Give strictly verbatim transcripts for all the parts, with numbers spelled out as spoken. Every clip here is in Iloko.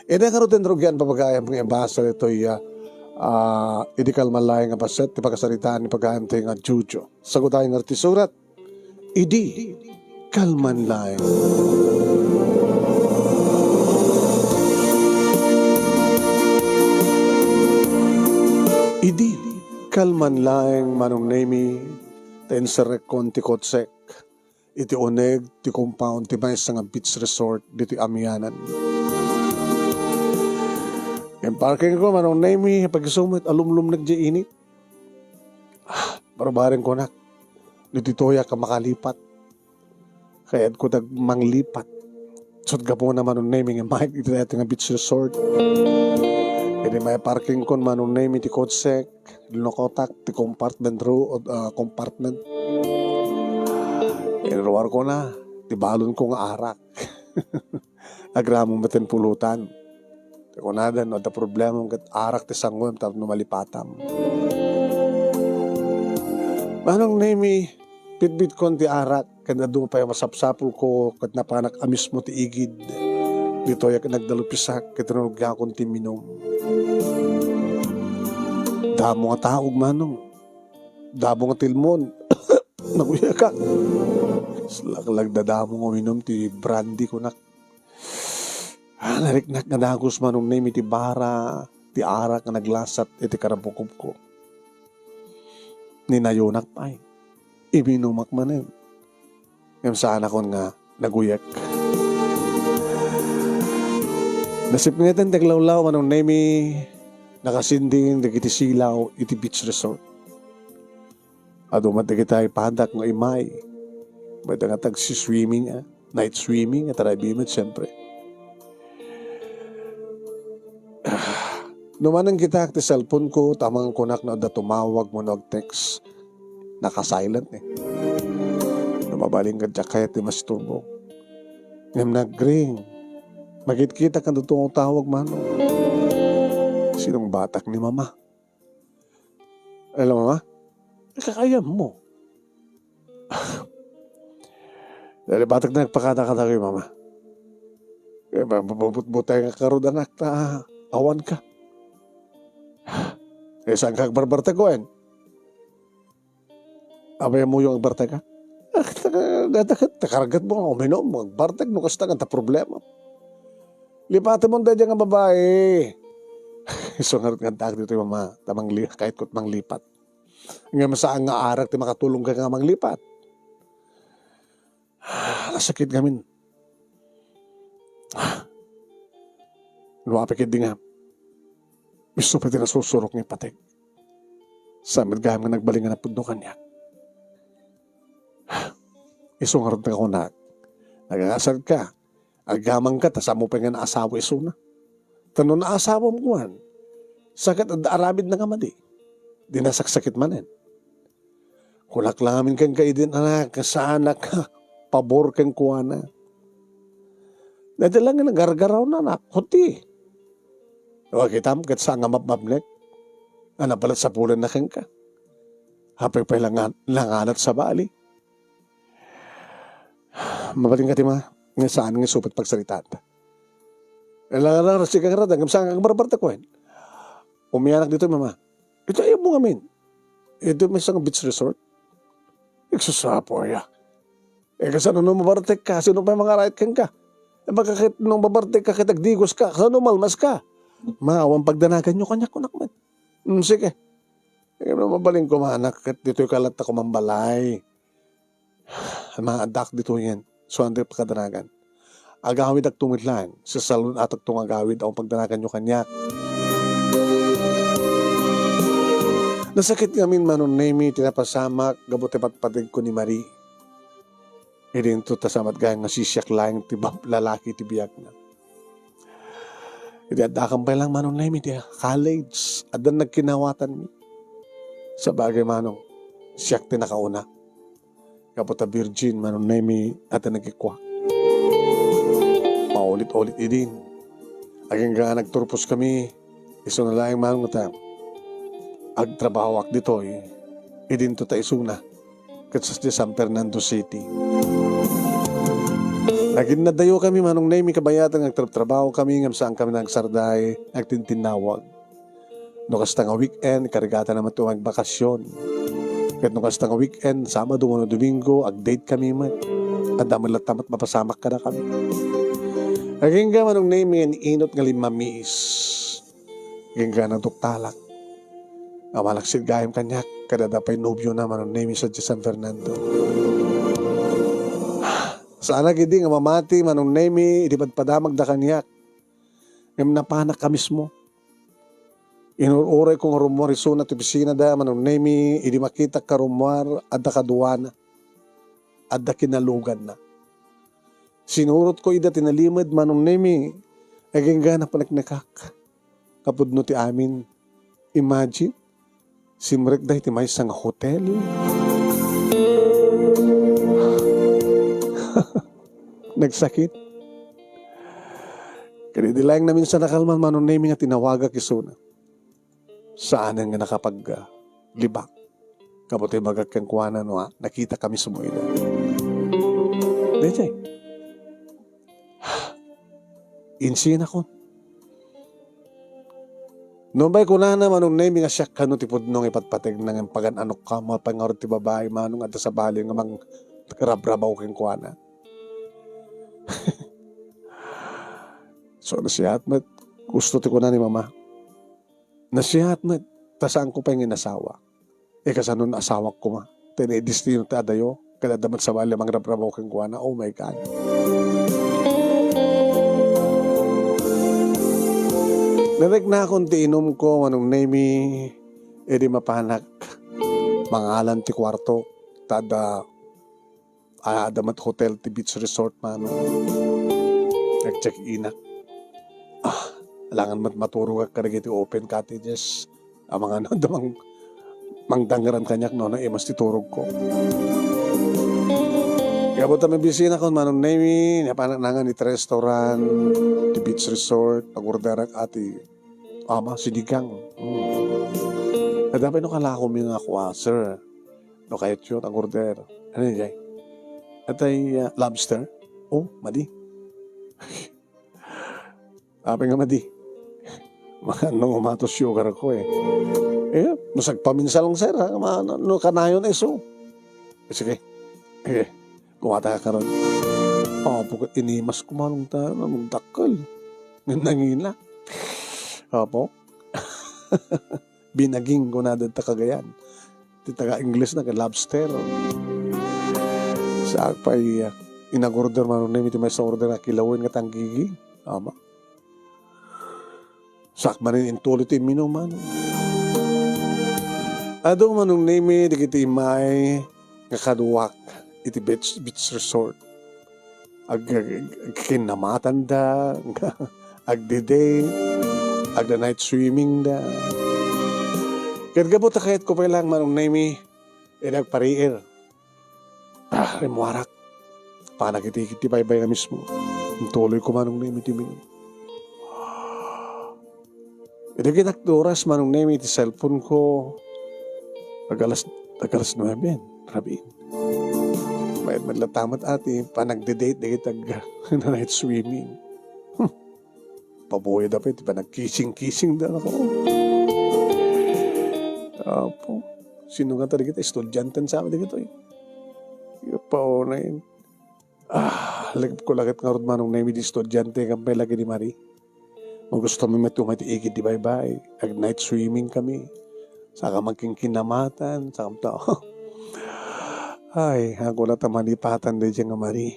Ida ngaruden, rugian, papagayam nga ibasa ditoy, ah, ah, idi kalman laeng nga paset ti pakasaritaan ni pagayam tayo nga Jojo. Sagudayo nga ti surat, idi kalman laeng. Idi kalman laeng, Manong Nemi, ta inserrekkon ti kotsek iti uneg ti compound ti maysa nga beach resort ditoy Amianan. Imparking ko, Manong Nemi, pag-isu met, alumlumnek diay init. Ah, barbareng kunak, no ditoyak a makalipat. Kayatko ti manglipat. Ket gapuna, Manong Nemi, nga immay iti dayta nga beach resort. Idi maiparkingkon, Manong Nemi, ti kotsek, linukotak ti compartment ro-, ah, compartment. Inruarkona ti balonko nga arak. Agraman met ti pulutan. Kunada, no adda problemam ket arak ti sanguem tapno malipatam. Manong Nemi, bitbitkon ti arak ket adu pay a masapsapulko ket napanak a mismo ti igid. Ditoyak nagdalupisak ket rinugakon ti minum. Damo nga taog, Manong. Damo nga tilmon. Naguyakak. Laklagdadamo nga uminum ti brandy, kunak. Ah, nariknak nga dagus, Manong Nemi, ti bara ti arak nga naglasat iti karabukobko. Ninayonak pay. Iminumak manen. Ngem saanakon nga naguyak. Nasipngeten ti aglawlaw, Manong Nemi, nakasinding dagiti silaw iti beach resort. Adu met dagiti padak nga immay. Mayda nga tagsi-swimming, ah. Night swimming, at arabi met, siyempre. Numanen kita ti cellphone ko, tamang kunak no adda tumawag wenno ag-text. Naka-silent, eh. No mabalin nga diak kayat ti masturbo. Ngem nag-ring. Makitkitak nga adda tumawag, Manong. Sinong batak ni Mama? Hello, Mama? Kakaayam mo. Dali, batak na nagpakada ka tayo, Mama. Eh, ba-, ba-, ba-, butbutay nga karud, anak, ta awan ka. Eh, saan ka agbarbartek, wen? Abay, mo yung agbartek ka? Ah, ta-, ta-, ta-, takargat mo, uminom, agbartek, no kasta nga ta problema. Lipati mo daydiay nga babae. Isu ngarud nga addaak ditoy, Mama, ta mangli-, kayatko ti manglipat. Ngem saan nga arak ti makatulong kenka nga manglipat. Nasakit ngamin. Luapik idi nga, isu pay ti nasusurok nga ipateg. Saan met gayam nga nagbalin nga napudno kaniak. Isu ngarud nga kunak, nagakasar ka, agamang ka, ta saan mo pay nga naasawa isuna. Ta no naasawam, kuan, saket adda aramidna nga madi. Di nasaksakit manen. Kunak la ngamin kenka idin, anak, nga saanak pabor kenkuana. Dayta la nga nagargaraw na, anak, huti. Wa kitam, ket saan nga mabmabnek. Ana, balat sapulanna kenka. Apay pay la nga nangalat sabali. Mabalin ka ti ma, nga saan nga isu pay ti pagsaritaan ta. Ala, ala, sika ngarud, ngem saan nga agbarbartek wen? Umianak ditoy, Mama. Ita, ayam mo ngamin. Ito may isang beach resort. Igsusapo, aya. Eh, kasano no mabartek ka? Sino pay mangarayat kenka? Eh, baka ket no mabartek ka, ket agdigos ka. Kasano malmas ka? Ma, awan pagdanagan yo kaniak, kunak met. Hmm, sige. Eh, no mabalin ko, anak, ket ditoy ka latta kumambalay. Maaddak ditoyen, suan ti pakadanagan. Agawid agto met laeng, sasalun-atak to nga agawid, awan pagdanagan yo kaniak. Nasakit ngamin, Manong Nemi, ti napasamak gapu ti patpategko ni Marie. Idinto ta saan met gayam nga sisiak laeng ti bab-, lalaki ti biagna. Idi addakam pay laeng, Manong Nemi, ti college, addan nagkinawatanmi. Sabagay, Manong, siak ti nakauna. Gapu ta virgin, Manong Nemi, adda nagikua. Paulit-ulit idin. Agingga nagturposkami, isuna laeng, Manong, ta agtrabahoak ditoy, idinto ta isuna ket sasdi San Fernando City. Nagin-, nagdayokami, Manong Nemi, kabayatan nga agtrabtrabaho kami ngem saan kami nagsarday, agtintinnawag. No kasta nga weekend, karigatan naman ti magbakasyon. Ket no kasta nga weekend, Sabado wenno Domingo, ag-date kami met. Adda met latta met mapasamak kadakami. Agingga, Manong Nemi, nga inut nga limmamiis. Agingga nagduktalak. Awan laksid gayam kaniak, ket adda pay nobiona, Manong Nemi, sadiay San Fernando. Saanak idi nga mamati, Manong Nemi, idi padpadamagda kaniak. Ngem napanak a mismo. Inur-urayko nga rummuar isuna ti opisinada, Manong Nemi, idi makitak nga rummuar, adda kaduana. Adda kinaluganna. Sinurotko ida ti nalimed, Manong Nemi, agingga paneknekak. Kapudno ti amin. Imagine, simrekda iti maysa nga hotel. Nagsakit. Ket idi laeng naminsan a kalman, Manong Nemi, nga tinawagak isuna. Saanen nga nakapaglibak. Kaputoy bagak kenkuana no, ah, nakitak a mismo ida. Daytoy. Insinakon. Nupay kunana, Manong Nemi, nga siak kano ti pudno nga ipatpategna ngem pagan-anokka, mapay ngarud ti babai, Manong, adda sabali nga mangrabrabaw kenkuana. So, nasiat met. Gusto ti kuna ni Mama. Nasiat met, ta saanko pay nga inasawa. E, kasano no asawak koma? Ta naidestino ti adayo, ket adda met sabali a mangrabrabaw kenkuana. Oh my God. Nariknakon ti inumko, Manong Nemi, idi mapanak mangalan ti kuarto, ta adda, ah, adda met hotel ti beach resort, Manong. Nag-check-inak. Ah, alangan met maturogak kadagiti open cottages. Amangan adda mang-, mangdangran kaniak no, no, imas ti turogko. Gapu ta mabisinakon, Manong Nemi, napanak nangan iti restaurant, ti beach resort, nag-orderak ati, ama, sinigang. Hmm. Adda pay no kalakom nga kua, sir. No kayatyo, nag-order. Ano yun, jay? Atay, ah, lobster? Oh, madi. Apay nga madi. Mga ano, umatos sugar ko eh. Eh, masagpaminsal lang, sir, ha? Ma-, no, no kanayon, eh, so. Eh, sige. Eh, kumata ka karon. Apo, inimas ko, Manong, ta, nagdakkel. Nangina. Apo. Binaging, kunada ta Cagayan. Ti taga-Ingles na, kay lobster. Sa pay, ah, inag-order, Manong Nemi, ti maysa order nga kilawen nga tanggigi. Ama. Sak manen intuloy ti imminum, Manong. Adu, Manong Nemi, dagiti immay nga kaduak iti beach, beach resort. Ag-, ag-, agkinnamatanda, agdidate, agda-night swimming da. Ket gapu ta kayatko pay lang, Manong Nemi, idi agpariir. Ah, rimmuarak. Panak iti, iti baybay nga mismo. Intuloy ko, Manong Nemi, ti imminum. Idi kitak ti oras, Manong Nemi, iti cellphone ko, ag-alas, ag-alas nuebe, rabiin. Mayat met latta met ati, panagdidate, dagiti ag-, night swimming. Hmm. Pabuya da pay, ti panagkising-kising da, nako. Apo, sino nga ta dagiti estudiante sa amin dagitoy? Paunay. Ah, lagip ko laket ngarud, Manong Nemi, di estudiante, kampay lagi ni Marie. Magusto mi met umay ti igid di baybay. Ag-night swimming kami. Saka magkinkinamatan, saka tao. Ay, ako la ta malipatan daydiay nga Marie.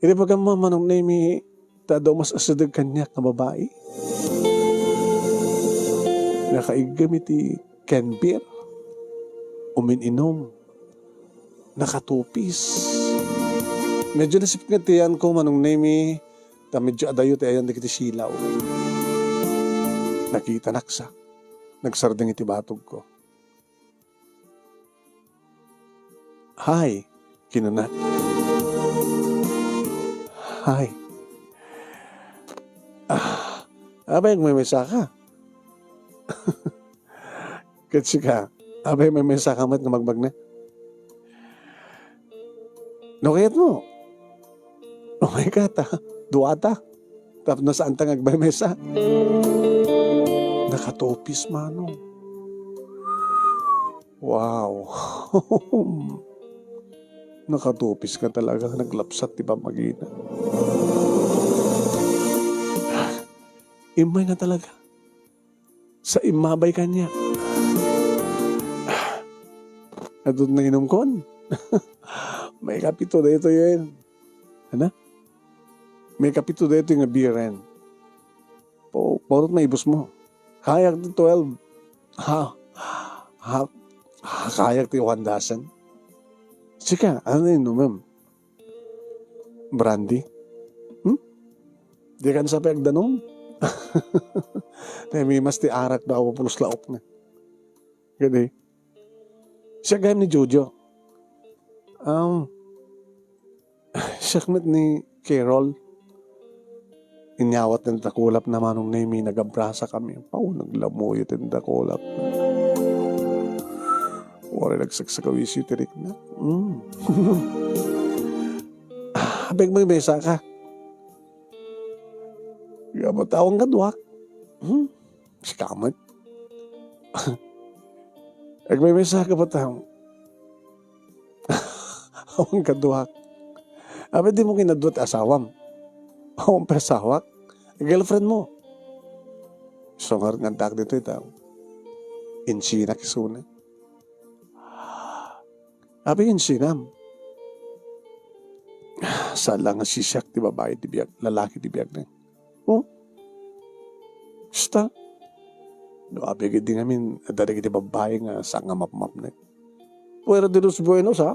Iti pagam-, Manong Nemi, ta adda umas-asideg kaniak nga babai. Nakaiggem iti Ken beer, umin-inum, nakatupis. Medyo nasipnget ti ayanko, Manong Nemi, ta medyo adayo ti ayan dagiti silaw. Nakitanaksa, nagsardeng iti batogko. "Hi," kinuna. "Hi." Ah, apay, agmaymaysa ka? Ket sika, apay, maymaysa ka met nga magbagna? No kayatmo, Maikata, duata. Tapno saanta nga agmemesa. Nakatupis, manong. Wow. Nakatupis nga talaga, naglapsat ti pammagina. Immay nga talaga. Sa immabay kaniak. Adun na inumkon. Maikapito daytoy, eh. Ano? Maikapito daytoy nga beer, eh. Pa-, paurot maibus mo. Kayak ti twelve. Ha? Ha? Ha? Kayak ti one dozen? Sika, ano inumem? Brandy? Hmm? Di ka na sa pagdanum? Namimas ti arak da awa pulos laok na. Gani. Siak gayam ni Jojo. Um, siak met ni Carol. Inyawat ti dakulap na manong Nemi, nagabrasa kami. Pao, naglamuyo ti dakulap. Waray nagsaksakawisyo ti rikna. Mm. Apay, agmemesa ka. Awan nga duak. Hmm? Sika met. Agmemesa ka ba tayo? Awan nga duak. Apay, dimo kinadua ti asawam? Awan pay asawak? Girlfriend mo? So, ngarud nga addaak ditoy, ta insinak isuna. Apay, insinam? Saan lang nga sisiak ti babai ti biag, lalaki ti biag na. Oh? Basta. No, apay, di ngamin, adda dagiti babai nga saan nga mapmapnek. Fuera de los buenos, ha?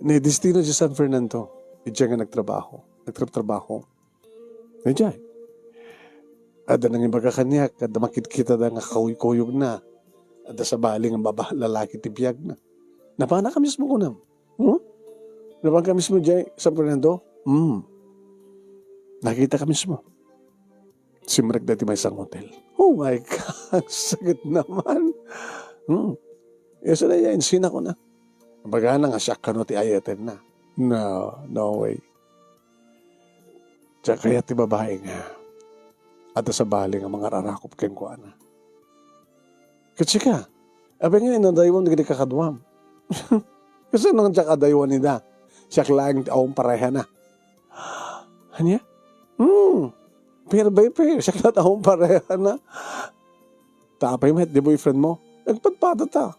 Ni destino ti San Fernando, idiay nga nagtrabaho, nagtratrabaho. Idiay. Adda nangibaga kaniak, adda makitkitada nga kakuykuyogna. Adda sabali nga baba-, lalaki ti biagna. Napanak ka mismo, kunam. Hmm? Napanak ka mismo idiay San Fernando? Hmm. Nakita ka mismo. Simrek daytoy maysa nga hotel. Oh my God, sakit naman. Hmm. Isu na yan, sina ko na. Bagana nga siak kano ti ayatenna. No, no way. Diak kayat ti babai nga adda sabali nga mangararakop kenkuana. Ket sika, apay nga inadaywam dagiti kakaduam? Kasano nga diak adaywan ida? Siak laeng ti awan parehana. Ania? Hmm. Pair by pair. Siak laeng ti awan parehana. Ta apay met, di boyfriend mo? Nagpadpada ta.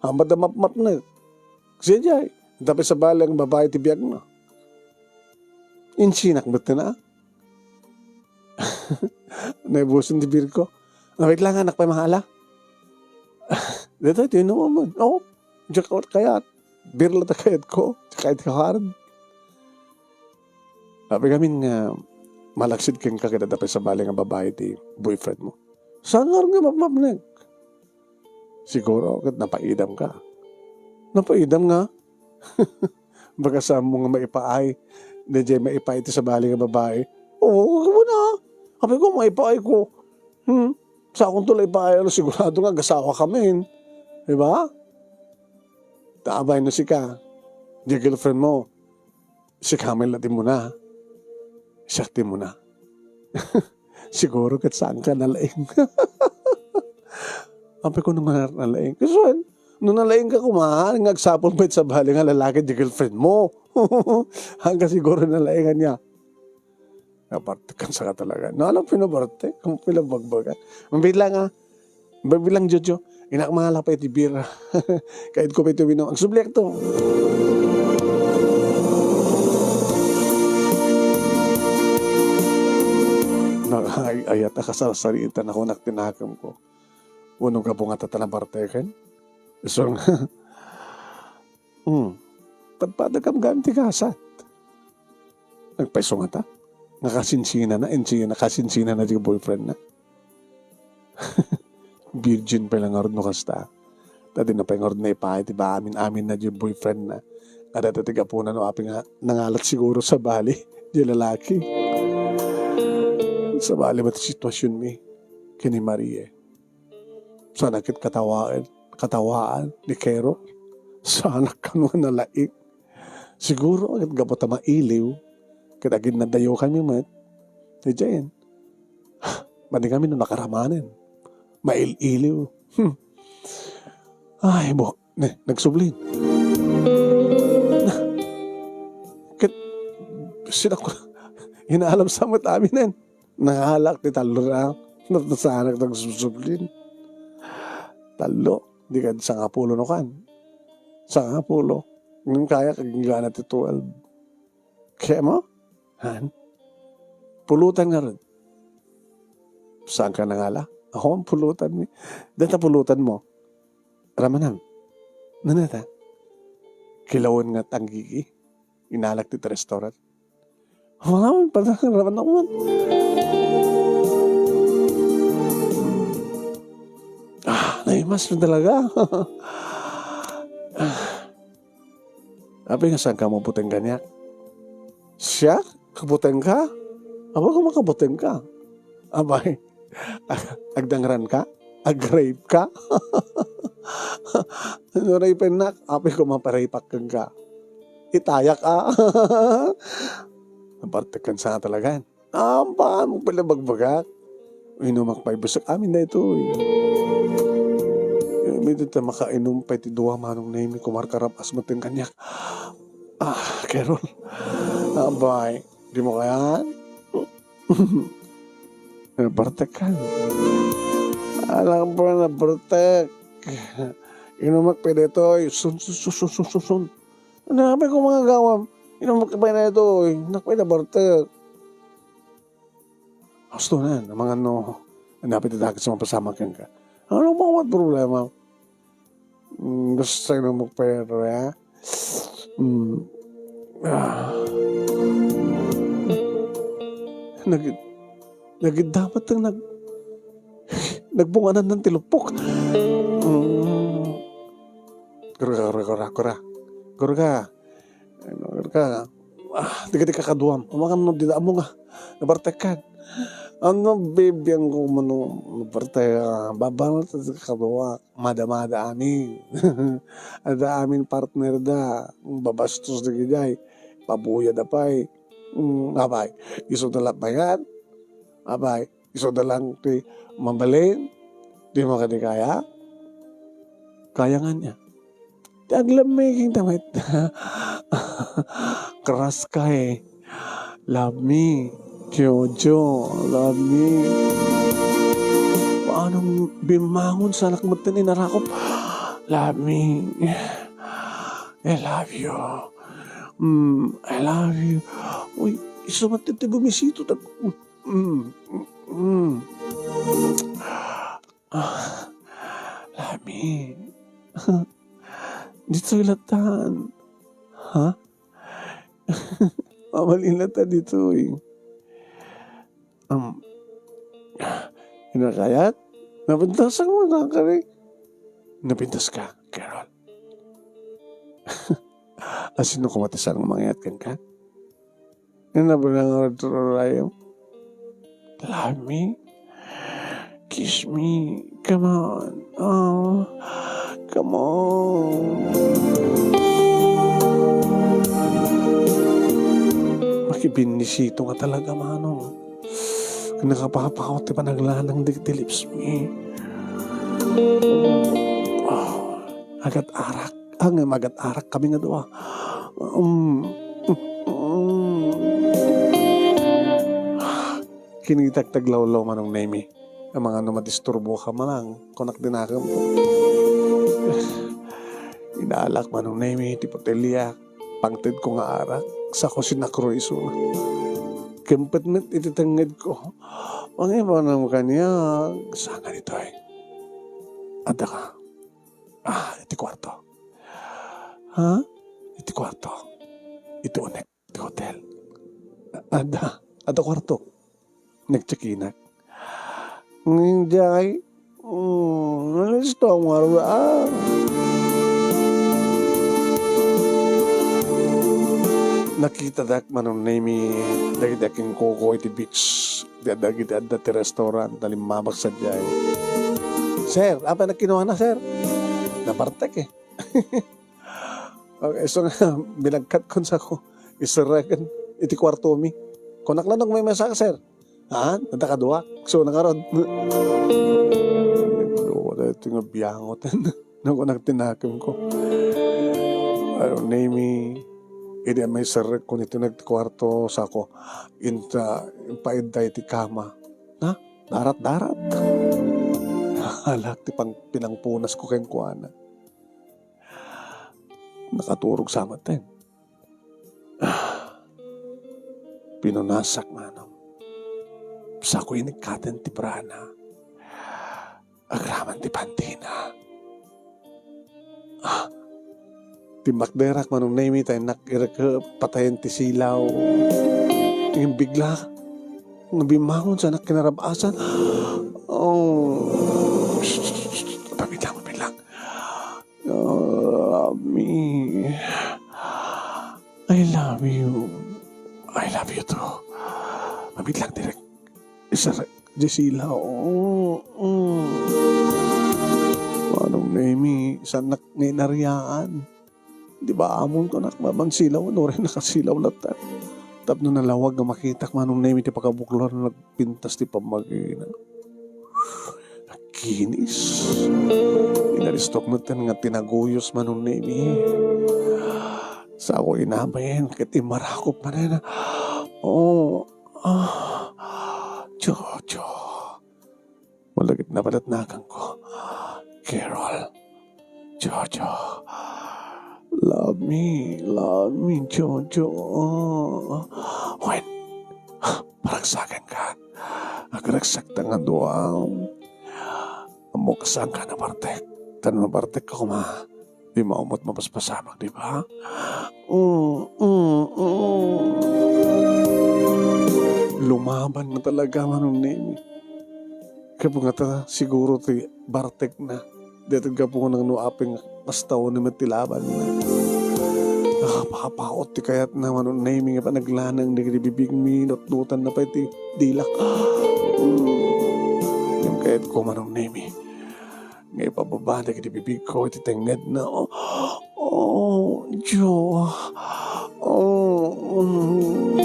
Awan da mapmapnek. Sadiay, adda pay sabali nga babai ti biagna. Insinak met na. Naibusen ti beer ko. Ah, wait lang, anak pay mahala. Dito, ito yung naman. Oh, diak kayat. Beer la ta kayat ko. Diak kayat ko hard. Apay ngamin nga malaksid kenka ket adda pay sabali nga babai ti boyfriend mo? Saan nga nga mapmapnek? Siguro ket napaidam ka. Napaidam nga? Baga saan mo nga maipaay. Daydiay maipaay ti sabali nga babai. Oo, ako na. Apay ko, maipaay ko. Hmm? Sa akon to la ipaay, ano, sigurado nga agasawa kami. Di ba? Ta apay no sika, di girlfriend mo, sika met la ti muna. Siak ti muna. Siguro ket saan ka nalaing. Apay ko no nga nalaing. Kasi, no nalaing ka kuman, nga agsapul met sabali nga lalaki di girlfriend mo. Hangga siguro nalaingan niya. Naparte kan sa katalagan. No, ano pinabarte? Kung pinabagbagan. Ang bilang, ah. Bilang, Jojo. Inak, mahala pay ti beer. Kayat ko pay ti uminom. Agsubliak to. Na, ay, ayat, akasarsaritan ako, nak tinakam ko. Uno ka bunga tatana barteken. Isang, hmm. Padpada kam gayam ti gasat. Nagpaiso ngata. Nga kasinsinana, insinana, kasinsinana ti boyfriend na. Virgin pay la ngarud no kasta. Ta di na pay ngarud naipaay ti ba amin-amin na di boyfriend na. Nga data ti gapuna no apay nga nangalat siguro sabali di lalaki. Sabali met ti sitwasyon mi ken ni Marie. Sana ket katawaan, katawaan ni Kero. Sana kano nga nalaing. Siguro, ket gapu ta mailiw, ket aginnadayokanmi met, idiayen, madi kami no nakaramanen. Mail-iliw. Hmm. Ay, bo-, ne, nagsublin. Na, ket, sinak-, inaalam sa met aminen. Nangalak ti tallo na, nasanak nagsubsublin. Tallo, di kad sangapulo no kan. Sangapulo. Ngem kayak agingga na ti twelve. Kaya mo? Han? Pulutan ngarud. Saan ka nangala? Ako ang pulutan mi. Data pulutan mo. Ramanam. Nanata? Kilawan nga tanggigi. Inalak ti restaurant. Wow, padang raman ako man. Ah, naimas mo talaga. Ah. Apay nga saan ka mabuteng kaniak? Siak? Kabuteng ka? Apay nga makabuteng ka? Abay, agdangran ka? Ag-rape ka? No rape-nak, apay ko maparape-ak kenka. Itayak, a. Nabartek ken sa talagan. Ampaan mo pala bagbagak? Inumak pay, busek amin daytoy. Imbes ta makainum pay ti dua, Manong Nemi, kumarkarab-as met kaniak. Ah, Carol. Abay, di mo kayat? Nabartek ka. Alam ko na nabartek. Inumak pay daytoy. Sun, sun, sun, sun, sun, sun, sun. Ano, apay ko mga gawam? Inumak pay daytoy. Nak pay nabartek. Gusto na yan. Ang mga ano, ang dapat itatakit sa mga pasama kenka. Ano ba ang problema? Mm, gusto sa'yo na magpayaro, ha? Mm. Ah. Nag-, nagdapat ang nag-, nagbunganan ng tilupok. Mm. Gura, gura, gura, gura. Gura ka. Ano, gura ka. Ah, tiga-tiga kaduam. Amangan no, di da amo nga. Nabartek ka. Ano, baby, ang kumano, nabartek ka. Babana ta kadua. Mada-mada amin. Ada amin partner da. Babastos da gidiay. Pabuya da pay. Mm, abay. Isu da la bayan. Abay. Isu da lang ti mabalin. Di mo kadi kaya? Kaya nga niya. Ti aglamming ta met. Crush ka eh. Love me. Jojo, love me. Paano bimangon sa anak mo tinarakop? Love me. I love you. Mm, I love you. Uy, isu met ti bumisito. Tag-, mm, mm, mm. Ah, lami. Ditoy latan. Ha? Mabalin latan ditoy. Um, inakayat? Napintas ako, nakakari. Napintas ka, Carol. Asino kumatisan nga mangayat kenka? Ano ba nang rayom? Love me? Kiss me? Come on. Oh, come on. Makibinnisito nga talaga, Manong. Nakapapawat ti panaglanang dagiti lips mi. Oh, agat-arak. Ah, nga magat-arak kami nga dua. Um, um. Kinitak taglawlaw, Manong Nemi. Amangan no madisturbo ka manang, kunak dinakem. Inalak, Manong Nemi, ti botelya. Pangted ko nga arak, sa ko sinakro isuna. Kempet met iti tengnged ko. Pangibanam kaniak, saan nga ditoy? Adda ka? Ah, iti kuarto. Ha? Iti kuarto. Iti unek ti hotel. Adda, adda kuarto. Nagtsakinak. Ngem diay, mm, nalisto ang wara, ah. Nakitadak, Manong Nemi, dagiti akinkuko iti beach. Di adda, dagiti adda ti restaurant, nalimmabak sadiay. Sir, apay nagkinuana, sir? Nabartek eh. Okay, so nga, binagkat ko sa ko, iserreken iti kwarto mi. Kunak lang, "Nagmay-, masa ka, sir?" "Ha? Adda kaduak?" So, nangarod. Wala ito nga biyangot. Naku, nagtinakem ko. Ano, name, idi may serrek ko nito nagkwarto, sako, inta, impaidda iti kama. Na, darat-darat. Halak ti pang-, pinangpunas ko kenkuana. Nakaturog sa maten. Pinunasak manong. Sako inikkaten ti brana. Agraman ti pantina. Ah, timmakderak manong name ta innak irek patayen ti silaw. Ngem bigla nga bimmangon sa anak kinarab-asan. Oh, pamit lang, pamit lang. Oh, love me. I love you. I love you too. Mamit lang direk. Isarek, Gisela. Oh, oh. Manong Nemi, sanak nga inarian. Di ba amon ko nakmamansilaw, no, rin nakasilaw latta. Tapno nalawag nga makitak, Manong Nemi, ti pakabuklor, pintas ti pammagina. Nakinis. Inalistok metten nga tinaguyos Manong Nemi. Sako inabayen ket immarakop manen. Oh, ah, Jojo. Malagip na balatnakan ko. Carol. Jojo. Love me, love me, Jojo. Wen, paragsakan ka. Agragsak ta nga dua. Ammok saan ka nabartek. Tan nabartek ka kuma. Di maumot mapaspasamak, di ba? Mm, mm, mm. Lumaban na talaga, Manong Nemi. Kaya nga ta, siguro ti bartek na. Dito gapu nang no aping kastaw ni met ti laban na. Nakapapaot ti kayat na Manong Nemi nga panaglanang dagiti bibig mi, nutnutan na pay ti dilak. Ngem kayat ko Manong Nemi nga ipababa dagiti bibig ko iti tengnged na. Oh, oh, Dios. Oh, mm.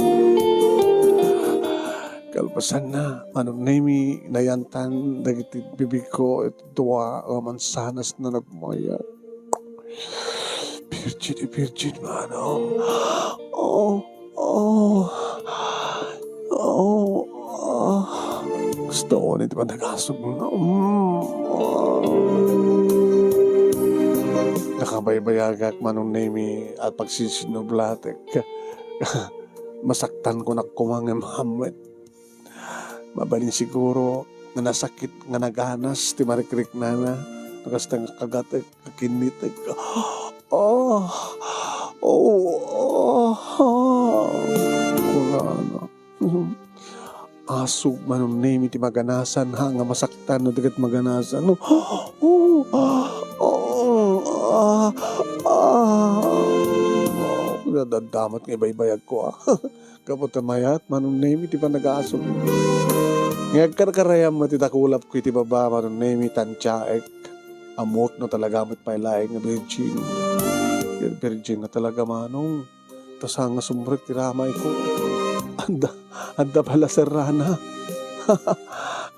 Kalpasan na, Manong Nemi, nayantan dagiti bibig ko iti dua a mansanas na nagmayat. Virgin, virgin, Manong. Oh, oh, oh, oh. Gusto ko nito panagasog mo na. Mm, oh. Nakabaybayagak, Manong Nemi, at pagsisinublatek. Masaktan ko na kumangem hamwet. Mabalin siguro nga nasakit nga naganas ti marikriknana, no kasta nga kagatek, kakinnitek. Oh, oh, oh, oh. Kunana. Asog Manong Nemi ti maganasan, ha, nga masaktan no di ket maganasan. No? Oh, oh, ah, ah. Nadadamot nga ibaybayag ko, ah. Gapu ta mayat, Manong Nemi, ti panagasum. Nga agkarkarayam met ti dakulap ko iti baba, Manong Nemi, tantiaek. Ammok no talaga met pay laeng nga virgin. Virgin nga talaga, Manong. Ta saan nga sumrek ti ramay ko. Adda, adda pala serrana.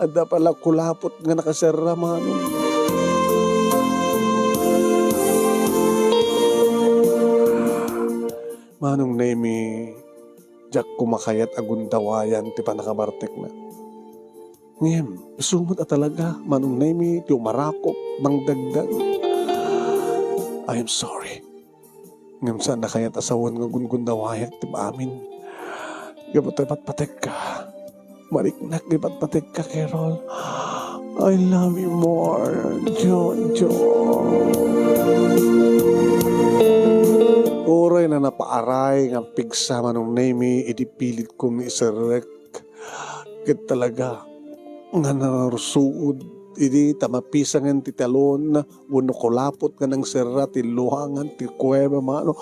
Adda pala kulapot nga nakaserra, Manong. Manong Nemi, diak kumakayat a gundawayan ti pannakabartekna. Ngem, isu met a talaga, Manong Nemi, ti umarakop, mangdagdag. I am sorry. Ngem saan a kayat a sawen nga gungundawayak ti amin. Gapu ta ipatpatekka. Mariknak ipatpatekka, Carol. I love you more, Jojo. Uray na napaaray nga pigsa Manong Nemi, idi pilit kong iserrek. Ket talaga nga narsuod idi ta mapisangen ti talon wenno kulapot nga nangserra ti luangan ti kuweba, Manong.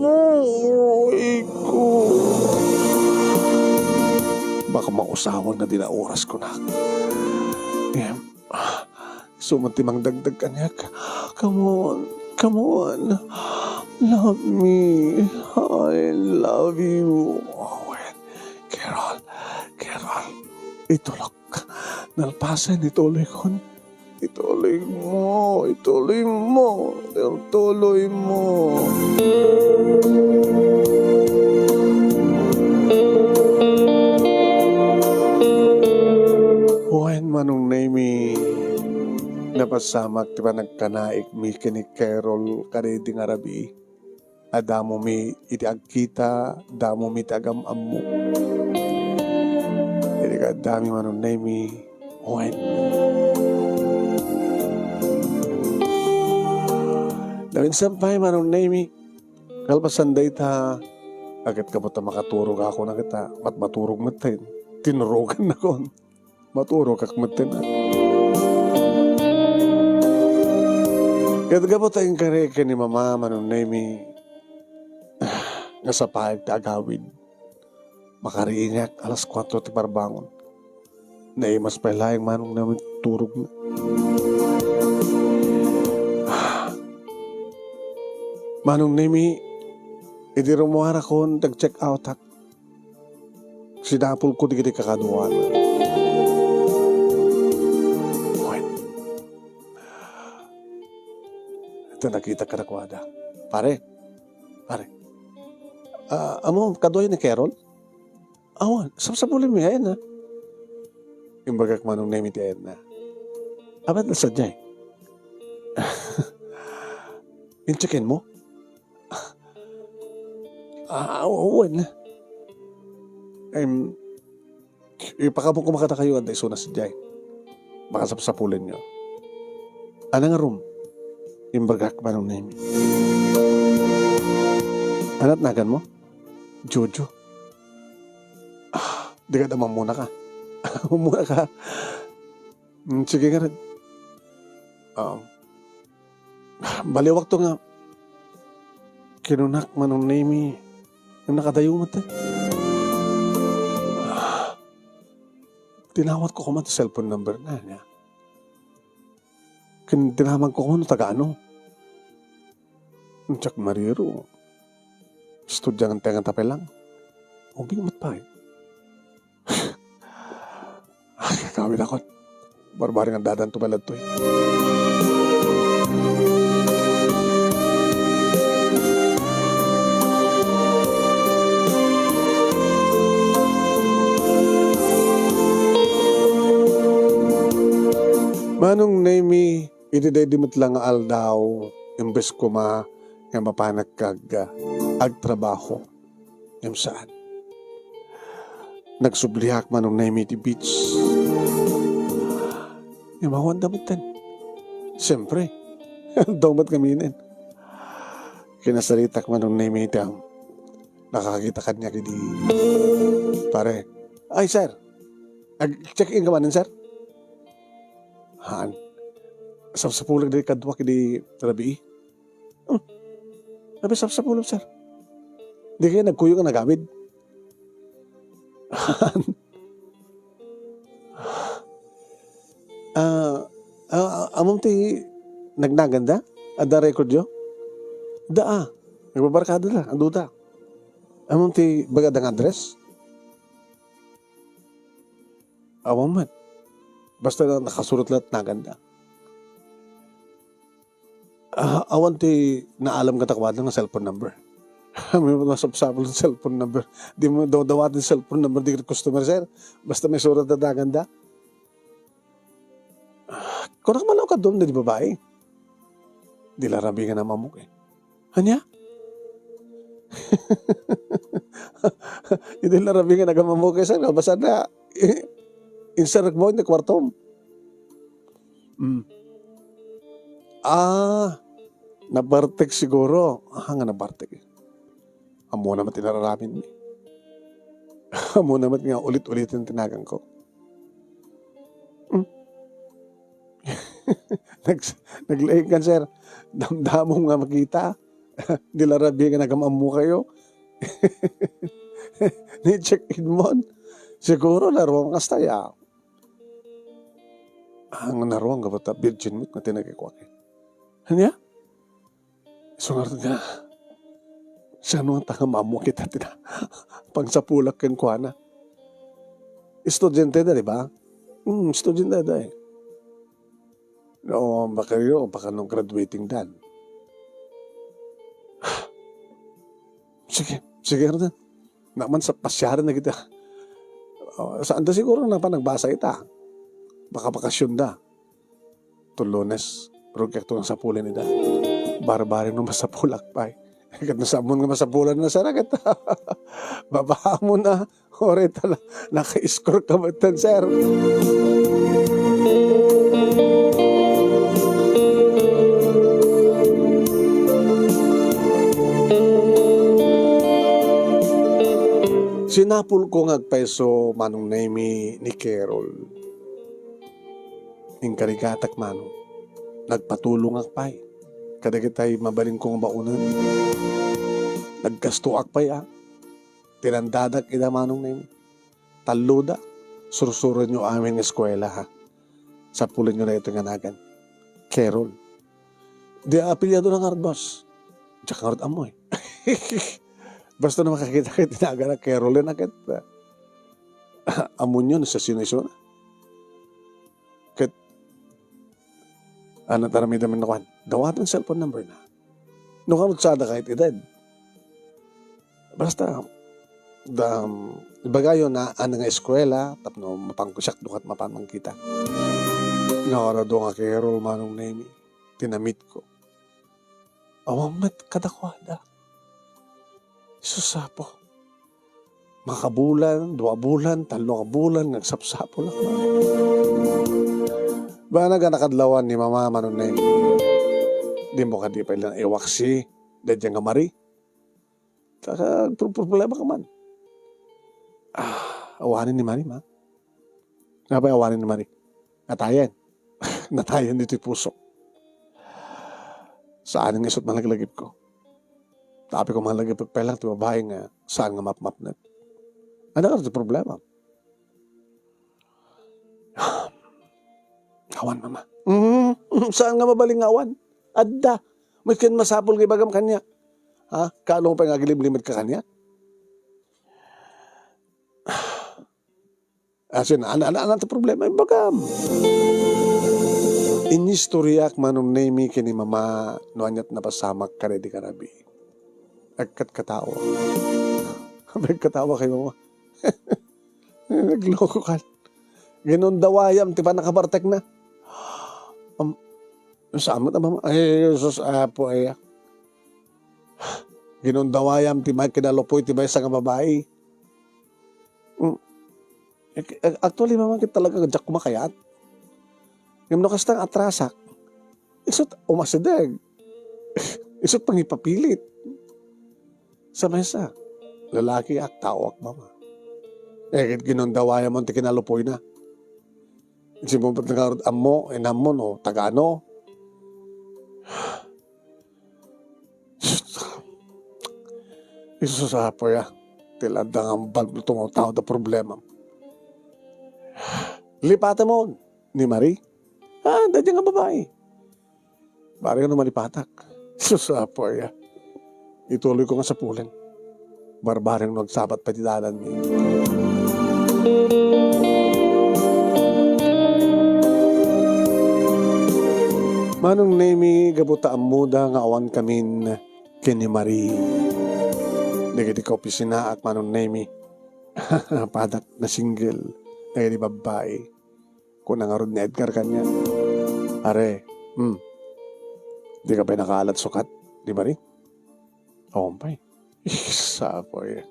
Amoy ko. Baka mausawan nga di na oras ko na. Ngem, isu met ti mangdagdag kaniak. Come on. Come on. Love me. I love you. Owen. Carol. Carol. Itulog. Nalpasen, ituloy kon. Ituloy mo. Ituloy mo. Ituloy mo. Owen, Manong Nemi. Napasamak ti panagkanaikmi ken ni Carol kadaydi nga rabii. Addamomi iti agkita, addamomi iti agam-ammo. Idi kaaddami, Manong Nemi, wen. Naminsan pay, Manong Nemi, kalpasan dayta, agat kapot a makaturog ako na kita, matmaturog met tayo. Tinurogannakon. Maturogak metten, a. Ket gapu ta inkari ken ni Mama, Manong Nemi, nga sapay ti agawid, makariingak alas kuatro ti parbangon. Naimas pay laeng Manong Nemi turogna. Manong Nemi, idi rummuarakon, nag-check outak. Sinapulko dagiti kakaduana. Wen. Ita nakita kadakuada. Pare, pare. Ah, ammom, kaduay ni Carol? Awan, sapsapulenmi, ayan na. Imbagak, Manong Nemi, ti ayan na. Abat na sadiay. Incheckenmo? Ah, wen. Em, ipakabon koma kadakayo adda isuna sadiay. Makasapsapulenyo. Ania ngarud? Imbagak, Manong Nemi. Ania ti naganmo? Jojo. Ah, di ka da mammunaka. Mammunaka. Mm, sige ngarud. Um, baliwakto nga kinunak, Manong Nemi, nga nakadayo met, eh. Ah, tinawatko koma ti cellphone number na niya. Kin-, tinamanko koma no taga ano. Diak mariro. Estudiante nga tapelang. Ubing met pay. Ay, kawidakon. Barbareng addadanto pay ladtoy. Manong Nemi, iti daydi met la nga aldaw, imbes koma nga mapanak kag agtrabaho. Ngem saan. Nagsubliak, Manong Nemi, iti beach. Ngem awan da metten. Siyempre, aldaw met ngaminen. Kinasaritak, Manong Nemi, iti am-, nakakita kaniak idi, pare. Ay, sir. Ag-check-in ka manen, sir? Haan. Sapsapulek daydi kaduak idi rabii. Hmm. Abi, sapsapulem, sir. Di kayo nagkuyog nga nagawid? Ah, ah, ammom ti nagnaganda? Adda record yo? Da, ah. Nagbabarkada da, adu da. Ammom ti baga da nga address? Awan met. Basta na-, nakasurat laeng naganda. Ah, awan ti naalam kadakuada nga cellphone number. Amin mo nasapsapul ti cellphone number. Di mo daw-, dawati ti cellphone number, di customer, sir. Basta maisurat da naganda. Ah, kunak man ako kadua daydi babai. Di la rabii nga namammok, eh. Ania? Idi la rabii nga nagamammok, sir, kalpasan na, eh, inserrek mo iti kuartom. Mm. Ah, nabartek siguro. Ah, nga nabartek. Ammona met ti nararaminmi. Ammona met nga ulit-uliten ti naganko. Hmm. Nag-, naglaing kan, sir. Damdamom nga makita. Di la rabii nga nagam-ammo kayo. Ni-check-in mon. Siguro, naruang kasta ya. Ang naruang gapu ta virgin met nga tinagikuak, eh. Ania? Sungarud nga, siya no nga ta nga maammo kita ti na-, pangsapulak kenkuana. Estudiante da, di ba? Hmm, estudiante da eh. No, baka yun, baka no graduating dan. Sige, sige, Ardan. Naman sa pasyaran na kita. Oh, saan da siguro na pa nagbasa ita? Baka bakasyon da. To Lunes, rugiak to nga sapulan ida. Barbari no masapulak pay. Ket no saan mo nga masapulan na, sir, ket babaam na. Oray ta la-, naka-score ka met, sir. Sinapulko nga agpayso, Manong Nemy, ni Carol. Inkarigatak, Manong. Nagpatulongak pay kadagitay mabalinko nga baonen. Naggastoak pay, a. Tinandadak ida, Manong Nemy. Talloda. Sursurenyo amin nga eskuela, ha. Sapulenyo daytoy nga nagan. Carol. Di apelyado na ngarud, boss. Diak ngarud ammo, eh. Basta no makakita ket ti nagan a Carolyn a ket, ah, ammonyo no siasino isuna. Ket, ano, taramidem no kuan. Dawaten cellphone number na. No, kanutsada kay ti ded. Basta, da, ibagayo na, ano nga eskuela, tapno mapanko siak, dukat mapan mangkita. Nakarado nga Carol, Manong Nemy, tinamitko. Awan met kadakuada. Sus, Apo. Makabulan, dua bulan, tallo ka bulan, nga agsapsapulak. Bana, ganakadlawan ni Mama, Manong Nemy. Di mo kadi pay lang iwaksi, dadya nga Mari. Saka, pro-, problema ka man. Ah, awanen ni Mari, ma. Apay awanen ni Mari? Natayen. Natayen ditoy pusok. Saan nga isut' malaglagipko. Tapno ko malaglagip pay lang ti babai nga saan nga mapmapnek. Adda kadi ti problema. Awan, mama. Mm, saan nga mabalin nga awan? Adda. Maski masapul nga ibagam kaniak. Ha? Kaano pay nga agilimlimed ka kaniak? Asin, ano, ano, ano ti problema? Ibagam. Inistoryak, Manong Nemy, ken ni Mama no aniat napasamak kadaydi nga rabii. Agkatkatawa. Agkatkatawa kay Mama. Nagloko ka. Ginundawayam ti pannakabartekna. Am, saan met a Mama? Ay, Jesus, Apo, aya. Ginundawayam ti may kinalupoy ti maysa nga babai. Mm. Ac-, ac-, actually, Mama, ket talaga, diak kumakayat. Ngem no kasta nga atrasak, isut' umasideg. Isut' pangipapilit. Sa maysa, lalakiak, taoak, Mama. Eh, ket ginundawayam ti kinalupoyna. Sino met ngarud ammo, inammo no taga ano? Jesus, Apo, ya. Ti la adda nga ambag no tumawtaw da problema. Lipatemon ni Mari. Ah, dadya nga babai. Bareng no malipatak. Jesus, Apo, ya. Ituloy ko nga sapulen. Barbareng no agsabat pay ti dalanmi. Manong Nemy, gapu ta ammoda nga awan kamin ken ni Mari. Dagiti kaopisinaak, Manong Nemy, padak na single dagiti babbai. Kuna ngarud ni Edgar kaniak, "Are, hmm, dika pay nakaalat sukat ni Mari?" "Awan pay." Sapoy.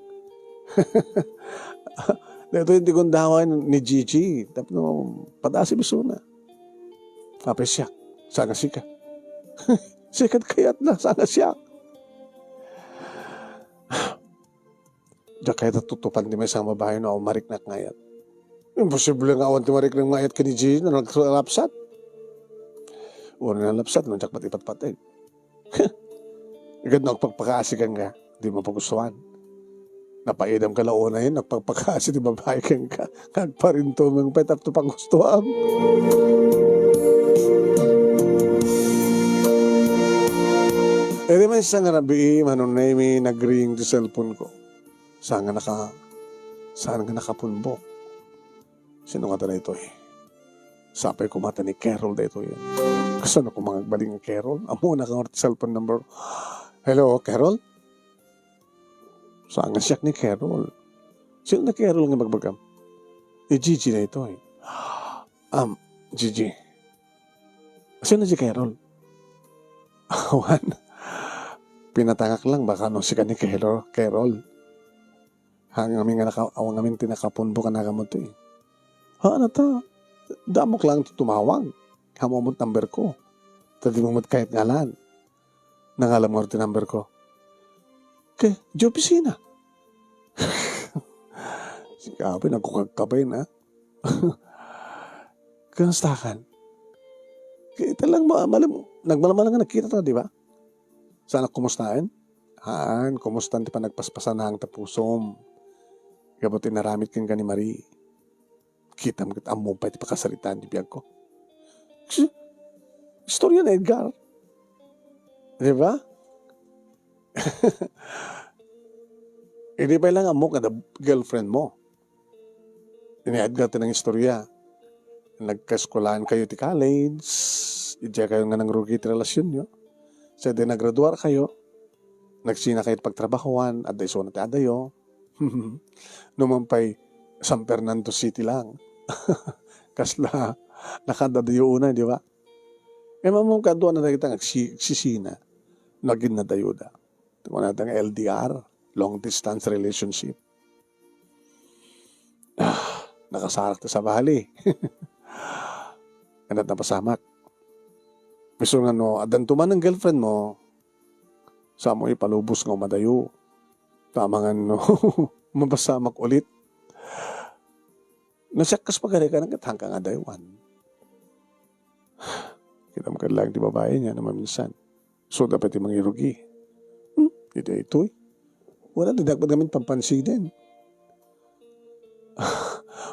Daytoy ti gundaway ni Gigi tapno padasib isuna. Apay siak, saan nga sika? Sika ti kayatna, saan nga siak? Diak kayat a tutupan ti maysa nga babai no awan mariknak nga ayat. Imposible nga awan ti mariknak nga ayat ken ni Gigi no naglalapsat. Wen, nalapsat no diak met ipatpateg. Ikadua, agpakpakaasi kenka, di mo pagustuhan. Napaidam ka la unay, agpakpakaasi ti babai kenka. Agparintumeng pay tapno pagustuam. Idi maysa nga rabii, manunaymi, nagring ti cellphone ko. Saan nga naka-, saan nga nakapunbok? Sino nga daytoy? Sapay koma ta ni Carol daytoy. Kasano koma nga agbalin nga Carol? Ammona nga ti cellphone number. Hello, Carol? Saan nga siak ni Carol? Sino ni Carol nga ibagbagam? Ni Gigi daytoy. Um, Gigi. Sino ni Carol? Awan. Pinatangak lang, baka no sika ni Carol, Carol. Awan ngamin nga naka-, awan ngamin ti nakapunbok a nagamoto eh. Haan ta, damok lang ti tumawag. Ammom met number ko. Ta dimo met kayat ngalan. Nangalam ngarud ti number ko. Ke, di opisina. Sika, apay, nagkukagkabay na. Kamustakan? Kita lang ma-, malim-, nagmalamalang nga nagkita ta, di ba? Saan a kumustaen? Haan, kumusta ti panagpaspasanang ta pusom? Gapu ti inaramid kenka ni Marie. Kitam ket ammom pay ti pakasaritaan ti biag ko. Kasi, istorya ni Edgar. Di ba? Idi pay lang ammok nga girlfriend mo. Ni Edgar ti nangistorya. Nagkaeskuelaan kayo ti college, idiay kayo nga nangrugi ti relasionyo. Sa idi naggraduar kayo, nagsina kayo ti pagtrabahoan, adda isuna ti adayo. No man pay, San Fernando City lang. Kasla, nakaadadayo unay, di ba? E, mamung kaduana dagita nga agsi-, agsisina. Nagin nadayoda. Kunada nga L D R, long distance relationship. Ah, nakasarak ti sabali. Ket napasamak. Isu nga no, addan tuman nga girlfriend mo, saan mo ipalubos nga umadayo. Tama nga no, mapasamak ulit. No, siak kas pagarikan, ket haanka nga adaywan. Kitam ket laeng ti babai niya no maminsan. Isuda pay ti mangirugi. Hmm, iti daytoy. Wala ti dakpat ngamin pampansiden.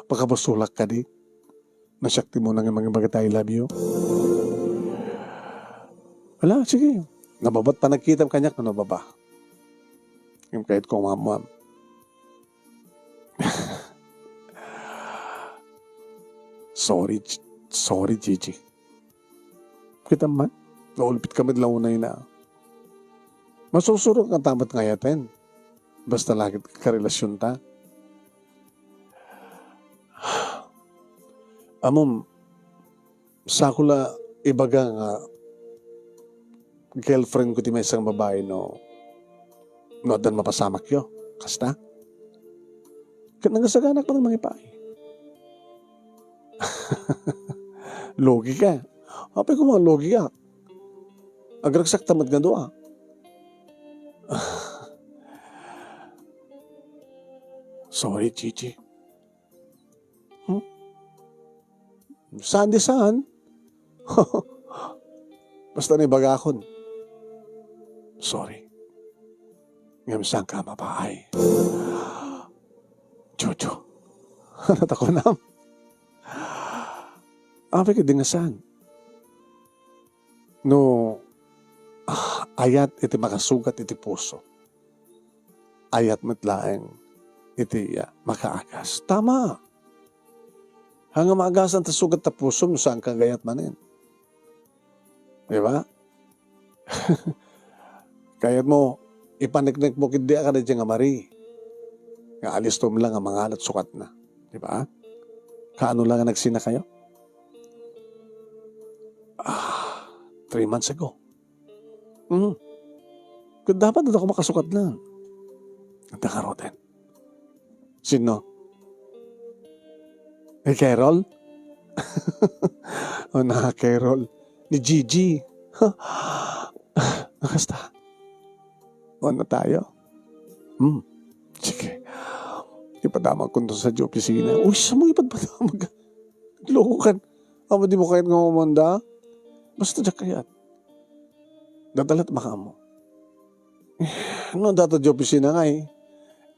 Pakabasolak kadi. No siak ti muna nga mangibaga ti I love you. Wala, sige. Nababa ti panagkitam kaniak no nababa. Ngem kayat ko nga maammuam. Sorry, G-, sorry, Gigi. Kitam man, naulpitka met la unay na. Masursuro ka ta met nga ayaten. Basta la ket karelasionta. Ammom, saan ko la ibaga nga girlfriend ko ti maysa nga babai no, no addan mapasamakyo. Kasta? Ket nagasaganak man mangipaay. Lugika. Apay koma nga lugiak. Agragsakta met nga dua. Sorry, Gigi. Hmm? Saan di saan? Basta nibagakon. Sorry. Ngem saanka mapaay. Jojo. Natakunam. Apay ket di nga saan. No, ah, ayat iti makasugat iti puso. Ayat met laeng iti, ah, makaagas. Tama. Haan nga maagasan ta sugat ta pusom no saanka agayat manen. Di ba? Kayat mo, ipaniknik mo ketdi a kada nga Marie. Nga alistom lang nga mangan ket sukatna. Di ba? Kaano lang nga nagsina kayo? Ah, three months ago. Mhm. Ket dapat adda ko makasukat lang. Adda ngaruden. Sino? Ni Carol? O, na Carol. Ni Gigi. Nakasta. O, na tayo. Hmm. Sige. Ipadamag ko to sa opisina. Uy, sa mo ipadpadamag. Loko kan. Amo di mo kayat nga umanda? Basta diak kayat. Dadalat makaamo. No, data di opisina nga eh.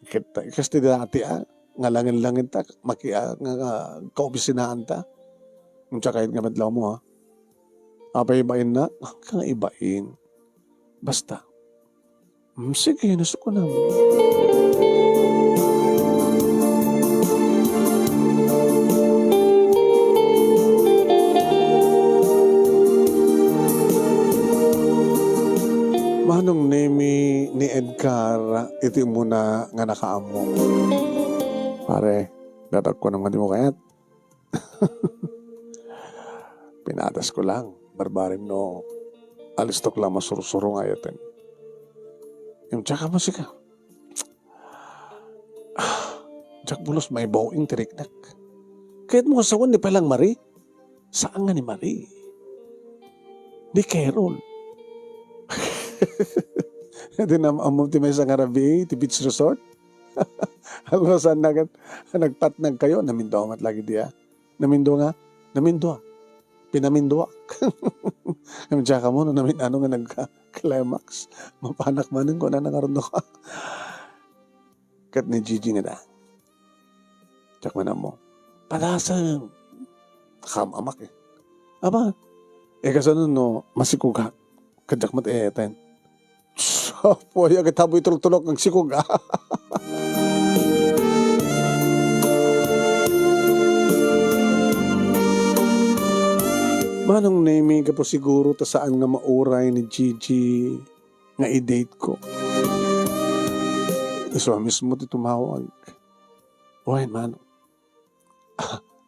Ket, kas ti dati, ah, nga langin-langin ta, maki-, ah, nga, nga kaopisinaan ta. Unsa kayat nga madlaw mo, ha? Apay ibain na? Ka nga ibain. Basta, Hmm, sige, nasukunan. Manong Nemi ni Edgar, iti umuna nga nakaammo. Pare, datag ko naman di mo kayat. Pinadasko lang, barbarem no alistok la masursuro nga ayaten. Ngem diak a musika. Diak bulos maibaw-ing ti riknak. Kayatmo nga sawen ni Pelang Marie? Saan nga ni Marie. Ni Carol. Di na ammo ti maysa nga rabii, ti beach resort. Almosan na ket nagpatnag kayo, namindua met lagi diay. Namindua nga, namindua. Pinaminduak. Ngem diak ammo no namin-ano nga nagka-climax. Mapanak manen, kunana ngarud no ka. Ket ni Gigi nga da. Diak man ammo. Padasem. Nakam-amak eh. Aba, eh, kasano no masikugak? Ket diak met eten. Apo, aya ket habu itulok-tulok agsikog. Manong Nemi, gapu siguro ta saan nga mauray ni Gigi nga i-date ko. Isu a mismo ti tumawag. Wen, Manong.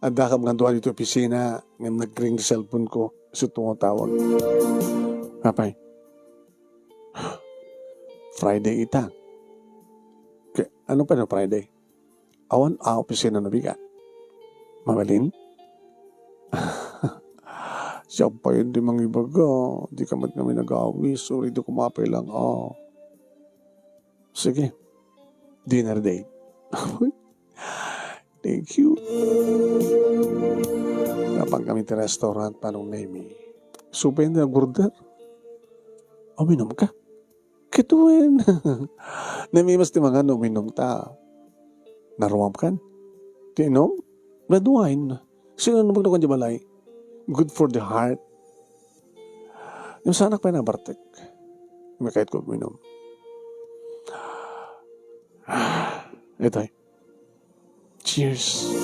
Addakam nga dua ditoy opisina, ngem nag-ring ti cellphone ko. Isu ti tumatawag. Apay? Friday ita. Ke-, ano pay no Friday? Awan a opisina no bigat. Mabalin? Siak pay ti mangibaga. Di ka met ngamin nag-aawis. Sorry, di ko mapay lang. Ah. Sige. Dinner date. Thank you. Napan kami ti restaurant, Manong Nemi. Supay nag-order. Uminom ka? Ket wen. Namimas ti mangan no uminom ta. Naruam kan? Ti inom? Red wine. Sino naman kan di balay? Good for the heart. Yung sanak pa nabartek. Makait ko uminom. Itay. Cheers.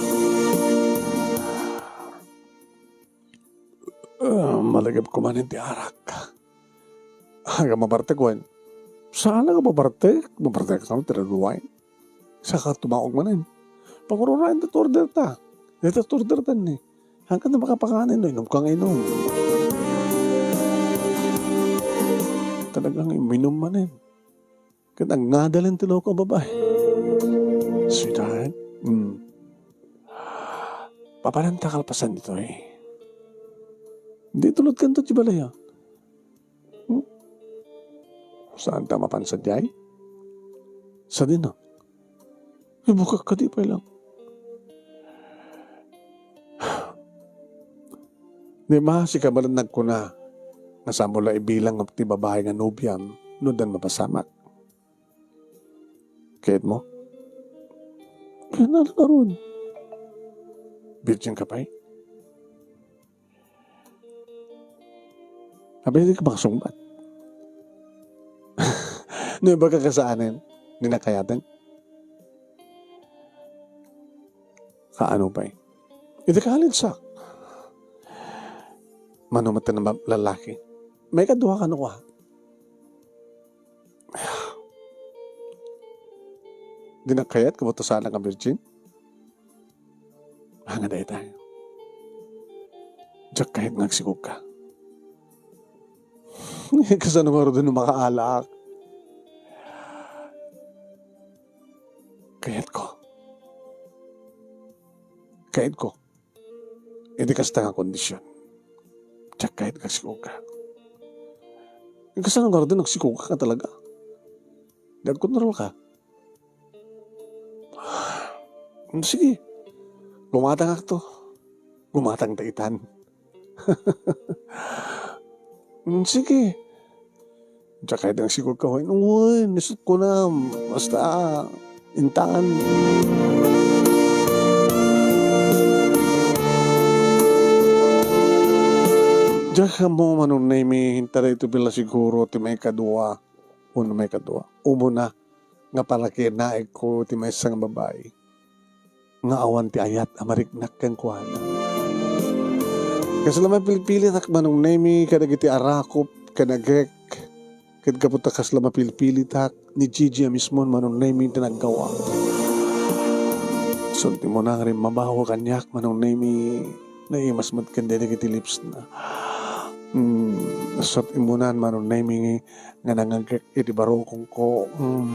Ah, malagip ko manen ti arak. Aga mabartek wen. Saan nga mabartek? Mabartek kami ti red wine. Saka tumaog manen. Pangururayan ti order ta. Dito order ta ni. Hangkan na makapanganen, no? Inom ka nga inom. Talagang uminom manen. Ket agngadalen ti loko a babae. Sweetheart, mm. Papananta kalpasan ditoy. Di tulod kanto ti balay, ah. Hmm? Saan ta mapan sadiay? Sadino? Ibukak kadi pay lang. Di ba, sika met nagkuna, nga saan mo la ibilang ti babae nga nobiam no addan mapasamak? Kayat mo? Kayat na ngarud. Virgin ka pay? Abi, di ka makasungbat. No, ibaga kasaanen, di na kayaten. Kaano pay? Iti college sak. Mano met ti nabab-, lalaki? Maikadua kano kua? Di na kayat, kabutasan nga virgin? Anga dayta? Diak kayat nga agsikog ka. Kasano ngarud no makaalaak? Kayat ko. Kayat ko. Iti kasta nga kondisyon. Diak kayat nga agsikog ka. Kasano ngarud no agsikog ka talaga? Di agkontrol ka. Sige. Gumatang akto. Gumatang ta itan. Sige. Diak kayat nga agsikog ka, wen. Wen, isut ko na. Basta, intaan. Diak ammo, Manong Nemi, inta daytoy bala siguro ti maikadua. Wenno maikadua, umuna nga parakinaigko ti maysa nga babai nga awan ti ayat a mariknak kenkuana. Kasla mapilpilitak, Manong Nemi, kadagiti arakop ken agek, ket gapu ta kasla mapilpilitak, ni Gigi a mismo, Manong Nemi, ti naggawa. Isu ti immuna nga rimmabaw kaniak, Manong Nemi, naimas met ken dagiti lips na. Hmm, isu ti immuna, Manong Nemi, nga nangagek iti barukongko. Mm.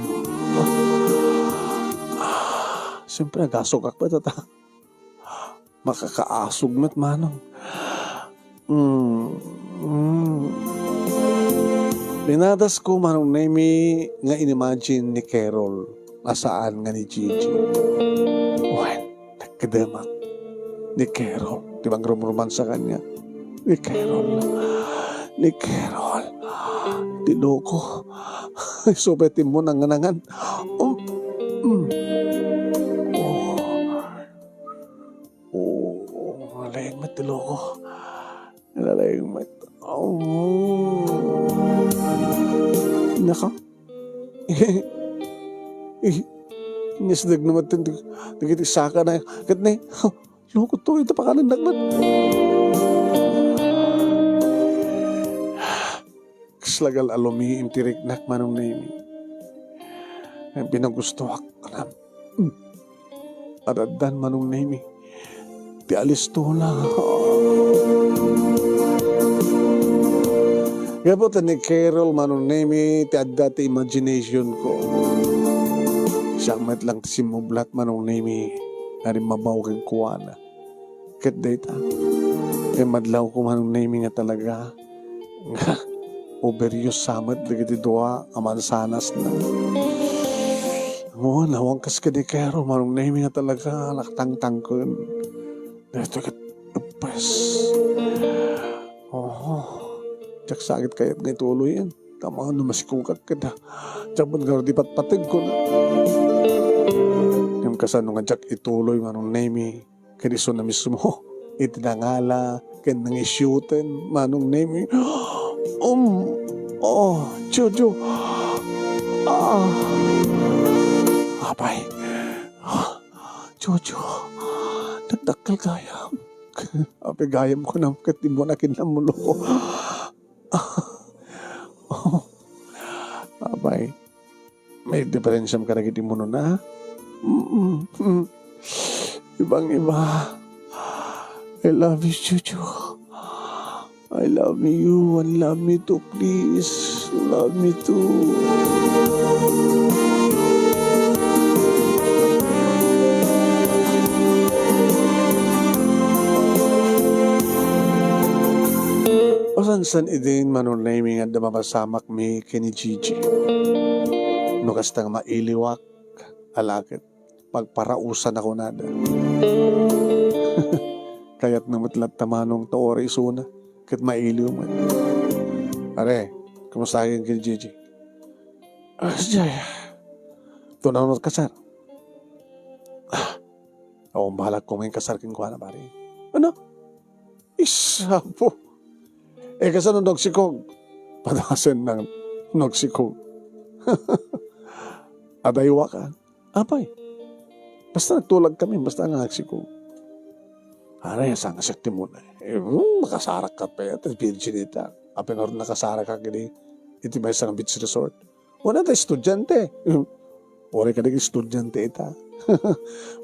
Siyempre, agasogak met, ta makakaasog met, Manong. Mm. Mm. Pinadasko, Manong Nemi, nga inimagine ni Carol a saan nga ni Gigi. Wen, nagkedemak ni Carol ti mangrumromansa kaniak. Ni Carol. Ni Carol. Ti loko. Isu pay ti immo nangnangan. Um, mm. Oh. Oh, nalaing met ti loko. Nalaing met. Oh. Naka. Eh, inyasdegna met ti, dagiti saka na. Ket ne, loko to, ita pakanennak met. Kasla gal a lumiim ti riknak, Manong Nemi. Pinagustoak. Aram. Hmm. Addan, Manong Nemi. Ti alistona. Gapu ta ni Carol, Manong Nemi, ti adda ti imagination ko. Siak met lang ti simmublat, Manong Nemi, nga rimmabaw kenkuana. Ket dayta, immadlawko, Manong Nemi, nga talaga nga overuse sa met dagiti dua a mansanasna. Ngem, awan kas ken ni Carol, Manong Nemi, nga talaga naktangtangken. Daytoy ket, pues, oho, diak sa ket kayat nga ituloyen. Tama no masikogak ket, ah, diak met ngarud ipatpategko. Ngem kasano nga diak ituloy, Manong Nemi? Ken isuna mismo iti nangala ken nangisioten, Manong Nemi. Um, oh, Jojo. Ah. Apay. Jojo. Nagdakkel gayam. Apay gayam kunam ket immuna kinammulo. Apay. May diperensiam kadagiti immunona? Mm, mm. Ibang-iba. I love you, Jojo. I love you and love me too, please. Love me too. Masansan idin, Manong Nemi, nga adda mapasamak mi ken ni Gigi. No kasta nga mailiwak, ala ket pagparausan a kunada. Kayatna met latta, Manong, ta uray isuna ket mailiw met. Are, kumusta ken ni Gigi? Ah, sadiay. Tunaw no kasar. Ah, awan balak ko nga inkasar kenkuana, pare. Ano? Isapo. Eh, kasano no agsikog? Padasen nang no agsikog. Adaywa ka. Apay. Basta nagtulag kami, basta nga agsikog. Aray, saan nga siak ti muna? Eh, hmm, makasarak ka pa, iti virgin ita. Apay nga nakasarak ka kini, iti maysa nga beach resort. Wala ta estudiante. Uray kadagiti estudiante ita.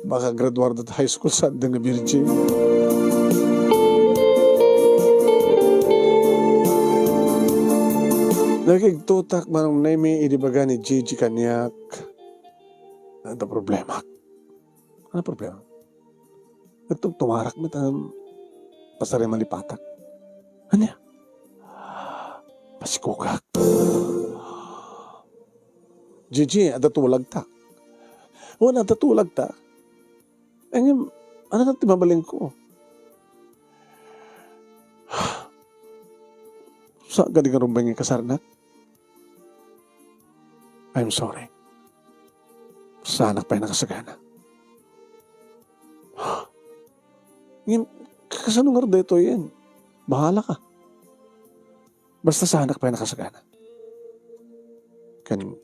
Makagraduar da ta high school sa adda nga virgin. Nakigtutak, Manong Nemi, idi baga ni Gigi kaniak. Ano problema? Ano problema? Nagtumtumarak met, um, pasari malipatak. Ania? Pasikogak. Gigi, adda tulagta. Wen, adda tulagta. Ngem, ano ti mabalinko? Sa, gadi nga rumbeng nga kasarnak? I'm sorry. Saanak pay nakasagana. Ngem, kasano nga daytoy yan? Bahala ka. Basta saanak pay nakasagana. ken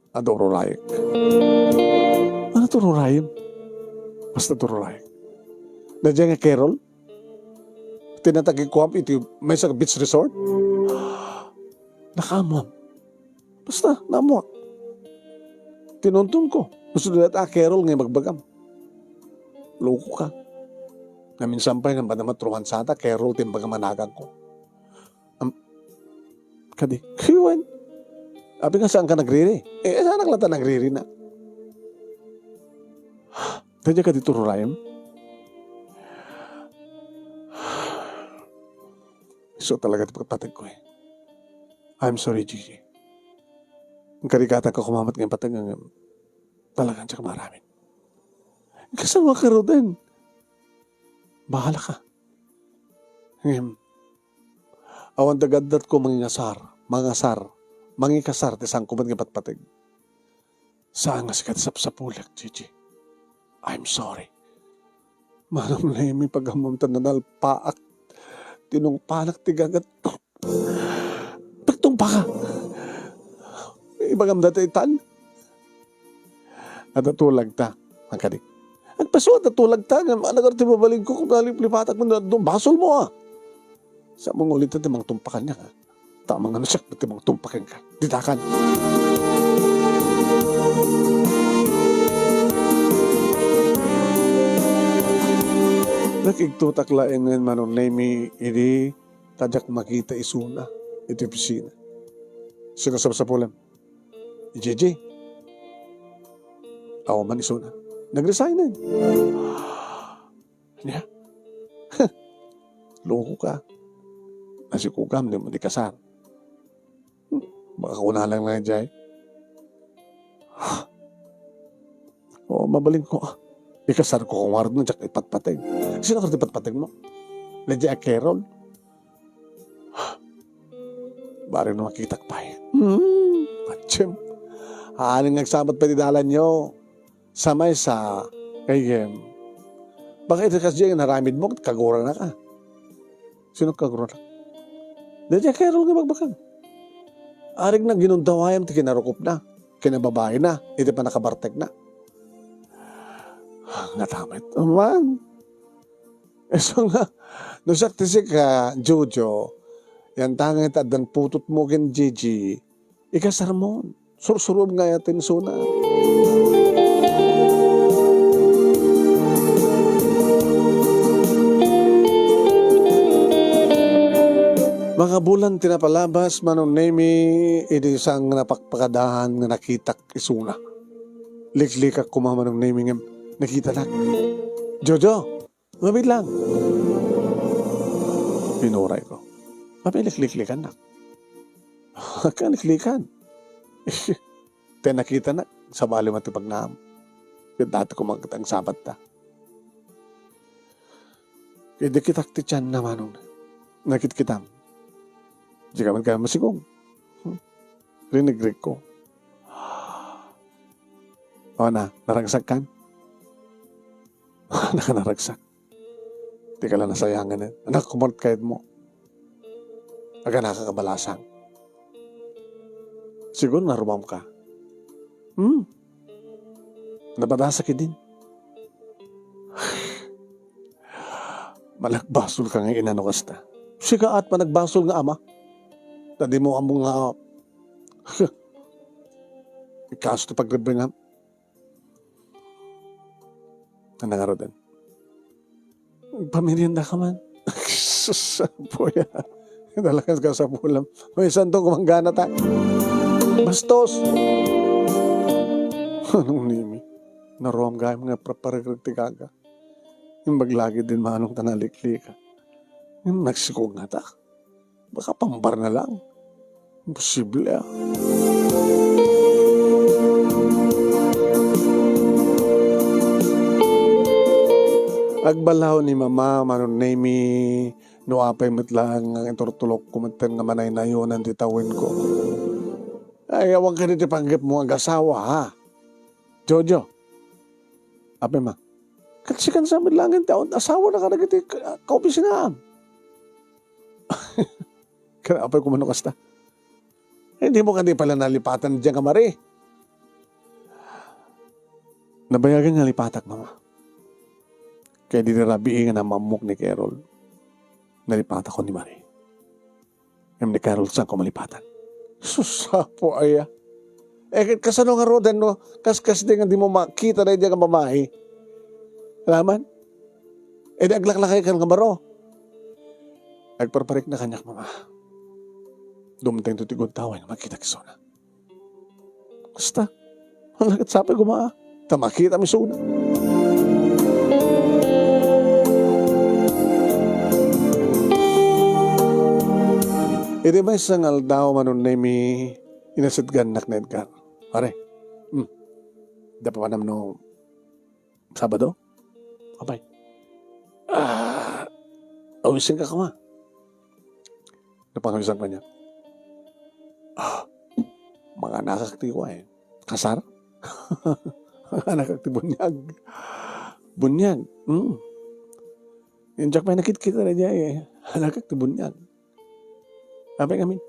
adda ururayek. Ania ti ururayem? Basta adda ururayek. Daydiay nga Carol, ti natagikuam iti maysa nga beach resort. Nakaammoam. Basta, naammoak. Tinuntonko. Gusto dayta a Carol nga ibagbagam. Loko ka. Nga minsan pay, nga madamat romansata, Carol ti imbagam a naganko. Am-, kadi, wen. Apay nga saan ka nagriri? Eh, saanak latta nagriri na. Daydiay kadi ti ururayem? Isu talaga ti patpategko, eh. I'm sorry, Gigi. Inkarigatanka koma met nga ipateg, ngem talagang diak maaramid. Kasano nga karoden? Bahala ka. Ngem, awan dagaddatko mangingasar, mangasar, mangikasar ti saanko met nga ipatpateg. Saan nga sika ti sapsapulek, Gigi. I'm sorry. Manong Nemi, pagammom ta nanalpaak. Tinungpanak ti gagat. Nagtungpaka. Ibagam dayta itan. Adda tulagta. Ang kadi. Agpaso, adda tulagta. Nga, ano ka ti mabalinko kung naliplipatak mo na doon? Basolmo, ah. Sa mga ulit ti mangtumpakan niya, ha? Tama nga no siak ti mangtumpakan ka. Ditakan. Nakigtotak laeng nga Manong Nemi idi ta diak makita isuna iti opisina. Sino sapsapulem? I Gigi. Awan man isuna. Nag-resignen. Ania? Loko ka. Nasikogam, di mo di kasar. Hmm, baka kuna lang lang jay. O, mabalinko. Ikasarko kung warag no, diak ipatpateg. Sino ka ti patpateg mo? Lydia Carol? Bari no makitak pay. Hmm, patsim. Aling nagsabat pa di dalan nyo. Sa maysa, kay, em, baka iti kasdiay nga naramid mo, kagurana ka. Sino kagurana? Daydiay Carol nga bagbagam. Arig na ginundawayam ti kinarukopna, kinababaina, iti pannakabartekna. Nga tamay, man. Isu nga, no siak ti sika, Jojo, yan tangay ta addan putotmo ken Gigi, ikasarmon. Sursurom nga aya ti insuna. Makabulan ti napalabas, Manong Nemi, idi sang napakpakadahan nga nakitak isuna. Liklikak koma, Manong Nemi, ngem nakitanak. Jojo, Mabiit lang. Pinuray ko. Apay likliklikannak? Kaliklikan. Te nakitanak, sabali met ti pagnaam. Ket dati ko man ket ang sabat ta. Ket di kitak ti tianna, Manong. Nakitkitam. Di ka man kaya masigong. Hmm. Rinigrek ko. O na, naragsak kan? Nakanaragsak. Di ka la nasayangan, eh. Anak, kumarot kayat mo. Aganaka kabalasang. Siguro narumam ka. Hmm. Napadasak idin. Managbasol ka nga ina no kasta. Sika at managbasol nga ama. Ta di mo ammo nga ikaso ti pagrebbengam. Ano nga roden? Pamirienda ka man. Sus, puya. Talagang kasapulam. May santo kumanggana ta. Bastos! Manong Nemi, naruam gayam nga praparegreg ti gaga. Imbag lagi din manong ta naliklika. Yung nagsikog nga ta. Baka pambar na lang. Imposible, ah. Agbalaw ni Mama, Manong Nemi, no apay met lang nga iturtulok ko metten nga manaynayonan ti tawenko. Ay, awan ka di ti panggep mo agasawa, ha? Jojo, apay ma? Ket sikan sa met lang ti asawa na kadagiti ka-, kaopisinaam. Ket apay kumano kasta? Dimo kadi pay la nalipatan dayta nga Mari? Nabayagen nga nalipatak, Mama. Ket idi rabii nga namammok ni Carol, nalipatakon ni Mari. Ngem ni Carol, saanko malipatan. Sus, apo aya. Eh, ket kasano ngaruden no kaskasdi nga dimo makita daydiay nga babai? Alamon? Eh, di aglaklakayka nga baro. Agparparikna kaniak, Mama. Dumtengto ti gundaway nga makitak isuna. Kasta, ket sapay koma ta makitam isuna. Iti maysa nga aldaw, Manong Nemi, inasitgannak ni Edgar. Pare, hmm, da papanam no Sabado? Apay? Ah, awisenka koma. Napangawisan kaniak. Ah, manganakak ti kuan. Kasar? Manganakak ti buniag. Buniag. Mm. Diak pay nakitkita daydiay. Manganakak ti buniag. Apay ngamin?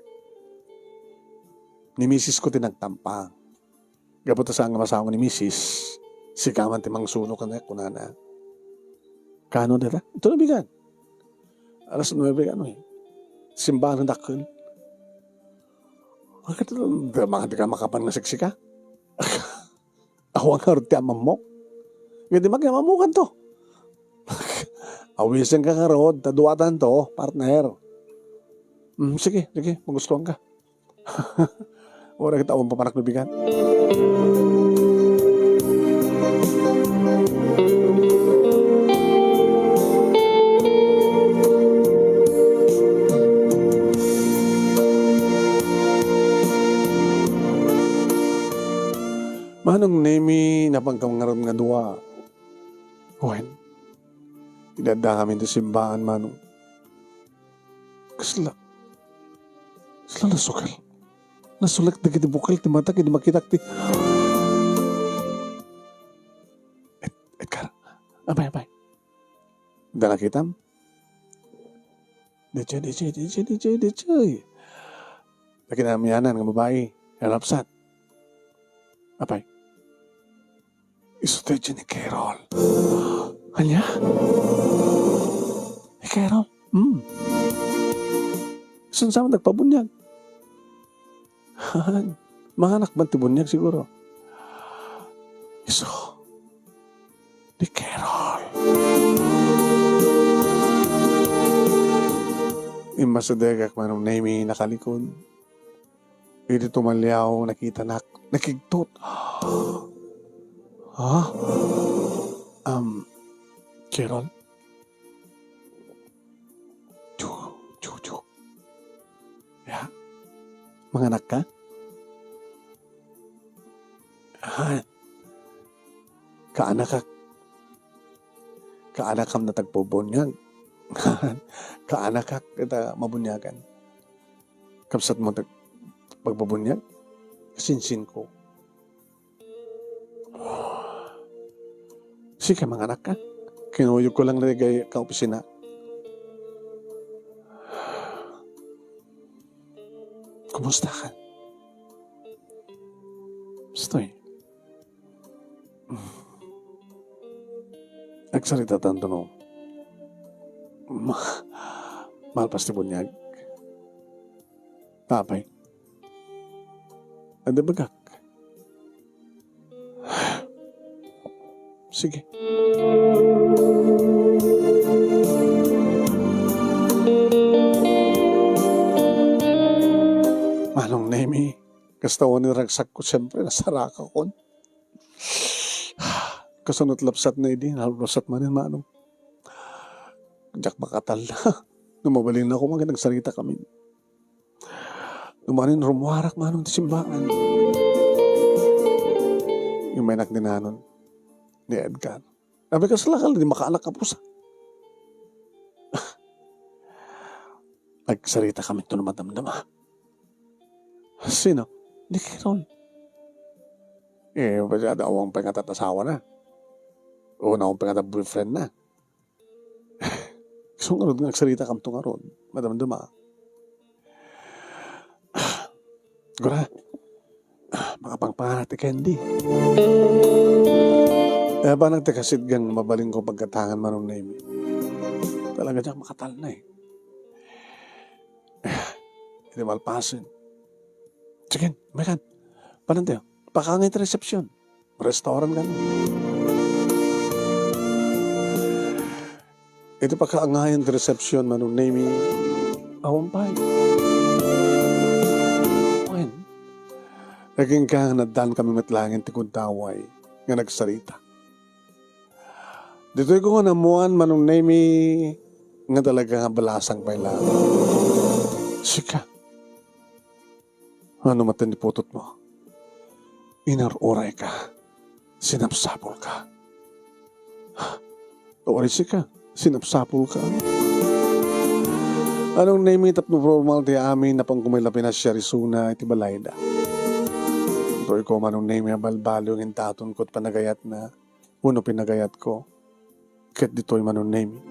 Ni misis ko ti nagtampang. Gapu ta saan nga masawa ni misis, sika man ti mangsuno kaniak, kunana. Kaano dayta? Ito na bigat. Alas nuebe kano eh. Simbahan nga dakkel. Bakit, mga di ka makapan nga siksika? Awan ngarud ti amammok. Nga di makiamammokan to. Awisenka ngarud, ta duatan to, partner. Mm, sige, sige, magustuhan ka. Uray ket awan papanak no bigat. Manong Nemi, napankam ngarud nga dua. Wen, inaddakam iti simbaan, Manong. Kasla, kasla nasukel. Nasulek dagiti bukel ti matak idi makitak ti, Et-, Edgar, apay, apay? Dana kitam? Daytoy, daytoy, daytoy, daytoy, daytoy. Nakinamianan nga babai, nalapsat. Apay? Isu daytoy ni Carol. Ania? Ni Carol? Hmm. Isu sa man nagpabuniag. Manganak man ti buniag siguro. Isu. Ni Carol. Immasidegak, Manong Nemi, nakalikod. Idi tumaliaw, nakitanak, nakigtot. Ha? Um, Carol? Chu, chu, chu. Ya? Manganak ka? Ha? Kaanakak. Kaanakam nga nagpabuniag. Kaanakak ita mabuniagan. Kabsat mo tag-, pagpabuniag? Sinsin ko. Sige, manganak ka. Kinuyog ko lang na igay ka opisina. Kumusta ka? Gusto eh. Agsarita tanto no. Ma-, malpas ti buniag. Apay. Adda bagak. Sige. Manong Nemi, kasta wen ni ragsak ko, siyempre, nasarakakon. Kasunot lapsat na idi, nalapsat manen, Manong. Diak makatalna. No mabalin ako, mga nagsarita kami. Numanen rumuarak, Manong, ti simbaan. Imaynak dinanon ni Edgar. Apay, kasla ka la di makaanak a pusa. Agsarita kami to na madamdama. Sino? Ni Carol. Eh, basta awan pay nga tatasawana. O, awan pay nga boyfriend na. So, ngarud nga agsarita kam to ngarud, madamdama. Gura, makapangpara ti candy. Eh, banag ti kasidgan mabalinko pagkatangan, Manong Nemi. Talaga diak makatalna eh. Iti malpasen. Sige, mekan. Panantayo. Pakaangay ti resepsyon. Restaurant kan. Iti pakaangayan ti resepsyon, Manong Nemi, awan pay. Wen, agingga nga naddan kami met laeng ti gundaway nga nagsarita. Ditoy ko nga naammuan, Manong Nemi, nga talaga nga balasang pay laeng. Sika, ano met ti putotmo? Inur-urayka. Sinapsapulka. Uray sika, sinapsapulka. Manong Nemi, tapno formal ti amin, napan ko met la pinasiar isuna iti balayda. Ditoy ko, Manong Nemi, a balbaliw nga indaton ko ti panagayatna, wenno pinagayatko. Ket ditoy, Manong Nemi,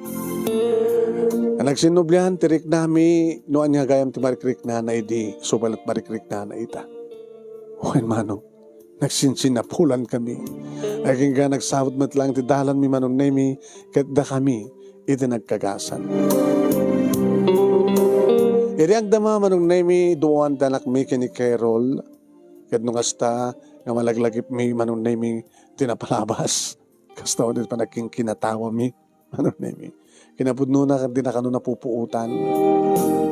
a nagsinnublian ti riknami, no ania gayam ti marikriknana idi, isu pay la ti marikriknana ita. Wen, Manong, nagsinsinnapulan kami. Agingga nagsabut met laeng ti dalanmi, Manong Nemi, ket dakami iti nagkagasan. Idi agdama, Manong Nemi, duan ti anakmi ken ni Carol, ket no kasta nga malaglagipmi, Manong Nemi, ti napalabas. Kasta iti panagkinkinatawami, Manong Nemi. Kinapudnona, ket dina kano napupuotan.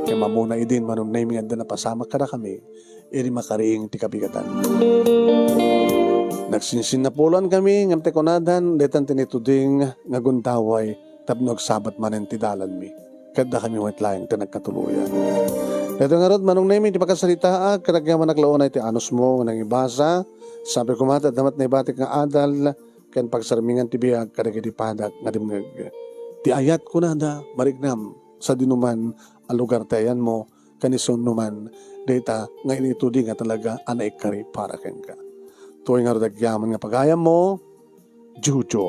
Ket ammona idin, Manong Nemi, adda napasamak kadakami idi makariing ti kabigatan. Nagsinsinnapulan kami, ngem ti kunadan, daytan ti naituding nga gundaway tapno agsabat manen ti dalanmi. Ket dakami met laeng ti nagkatuloyan. Daytoy ngarud, Manong Nemi, ti pakasaritaak, ket agyamanak la unay ti anusmo nga nangibasa. Sapay koma ta adda met naibatik nga adal ken pagsarmingan ti biag kadagiti padak nga dimngeg. Ti ayat kunada, mariknam, sadinoman a lugar ti ayanmo, ken isunno man dayta nga inituding a talaga a naikkari para kenka. Daytoy ngarud agyaman nga pagayammo, Jojo.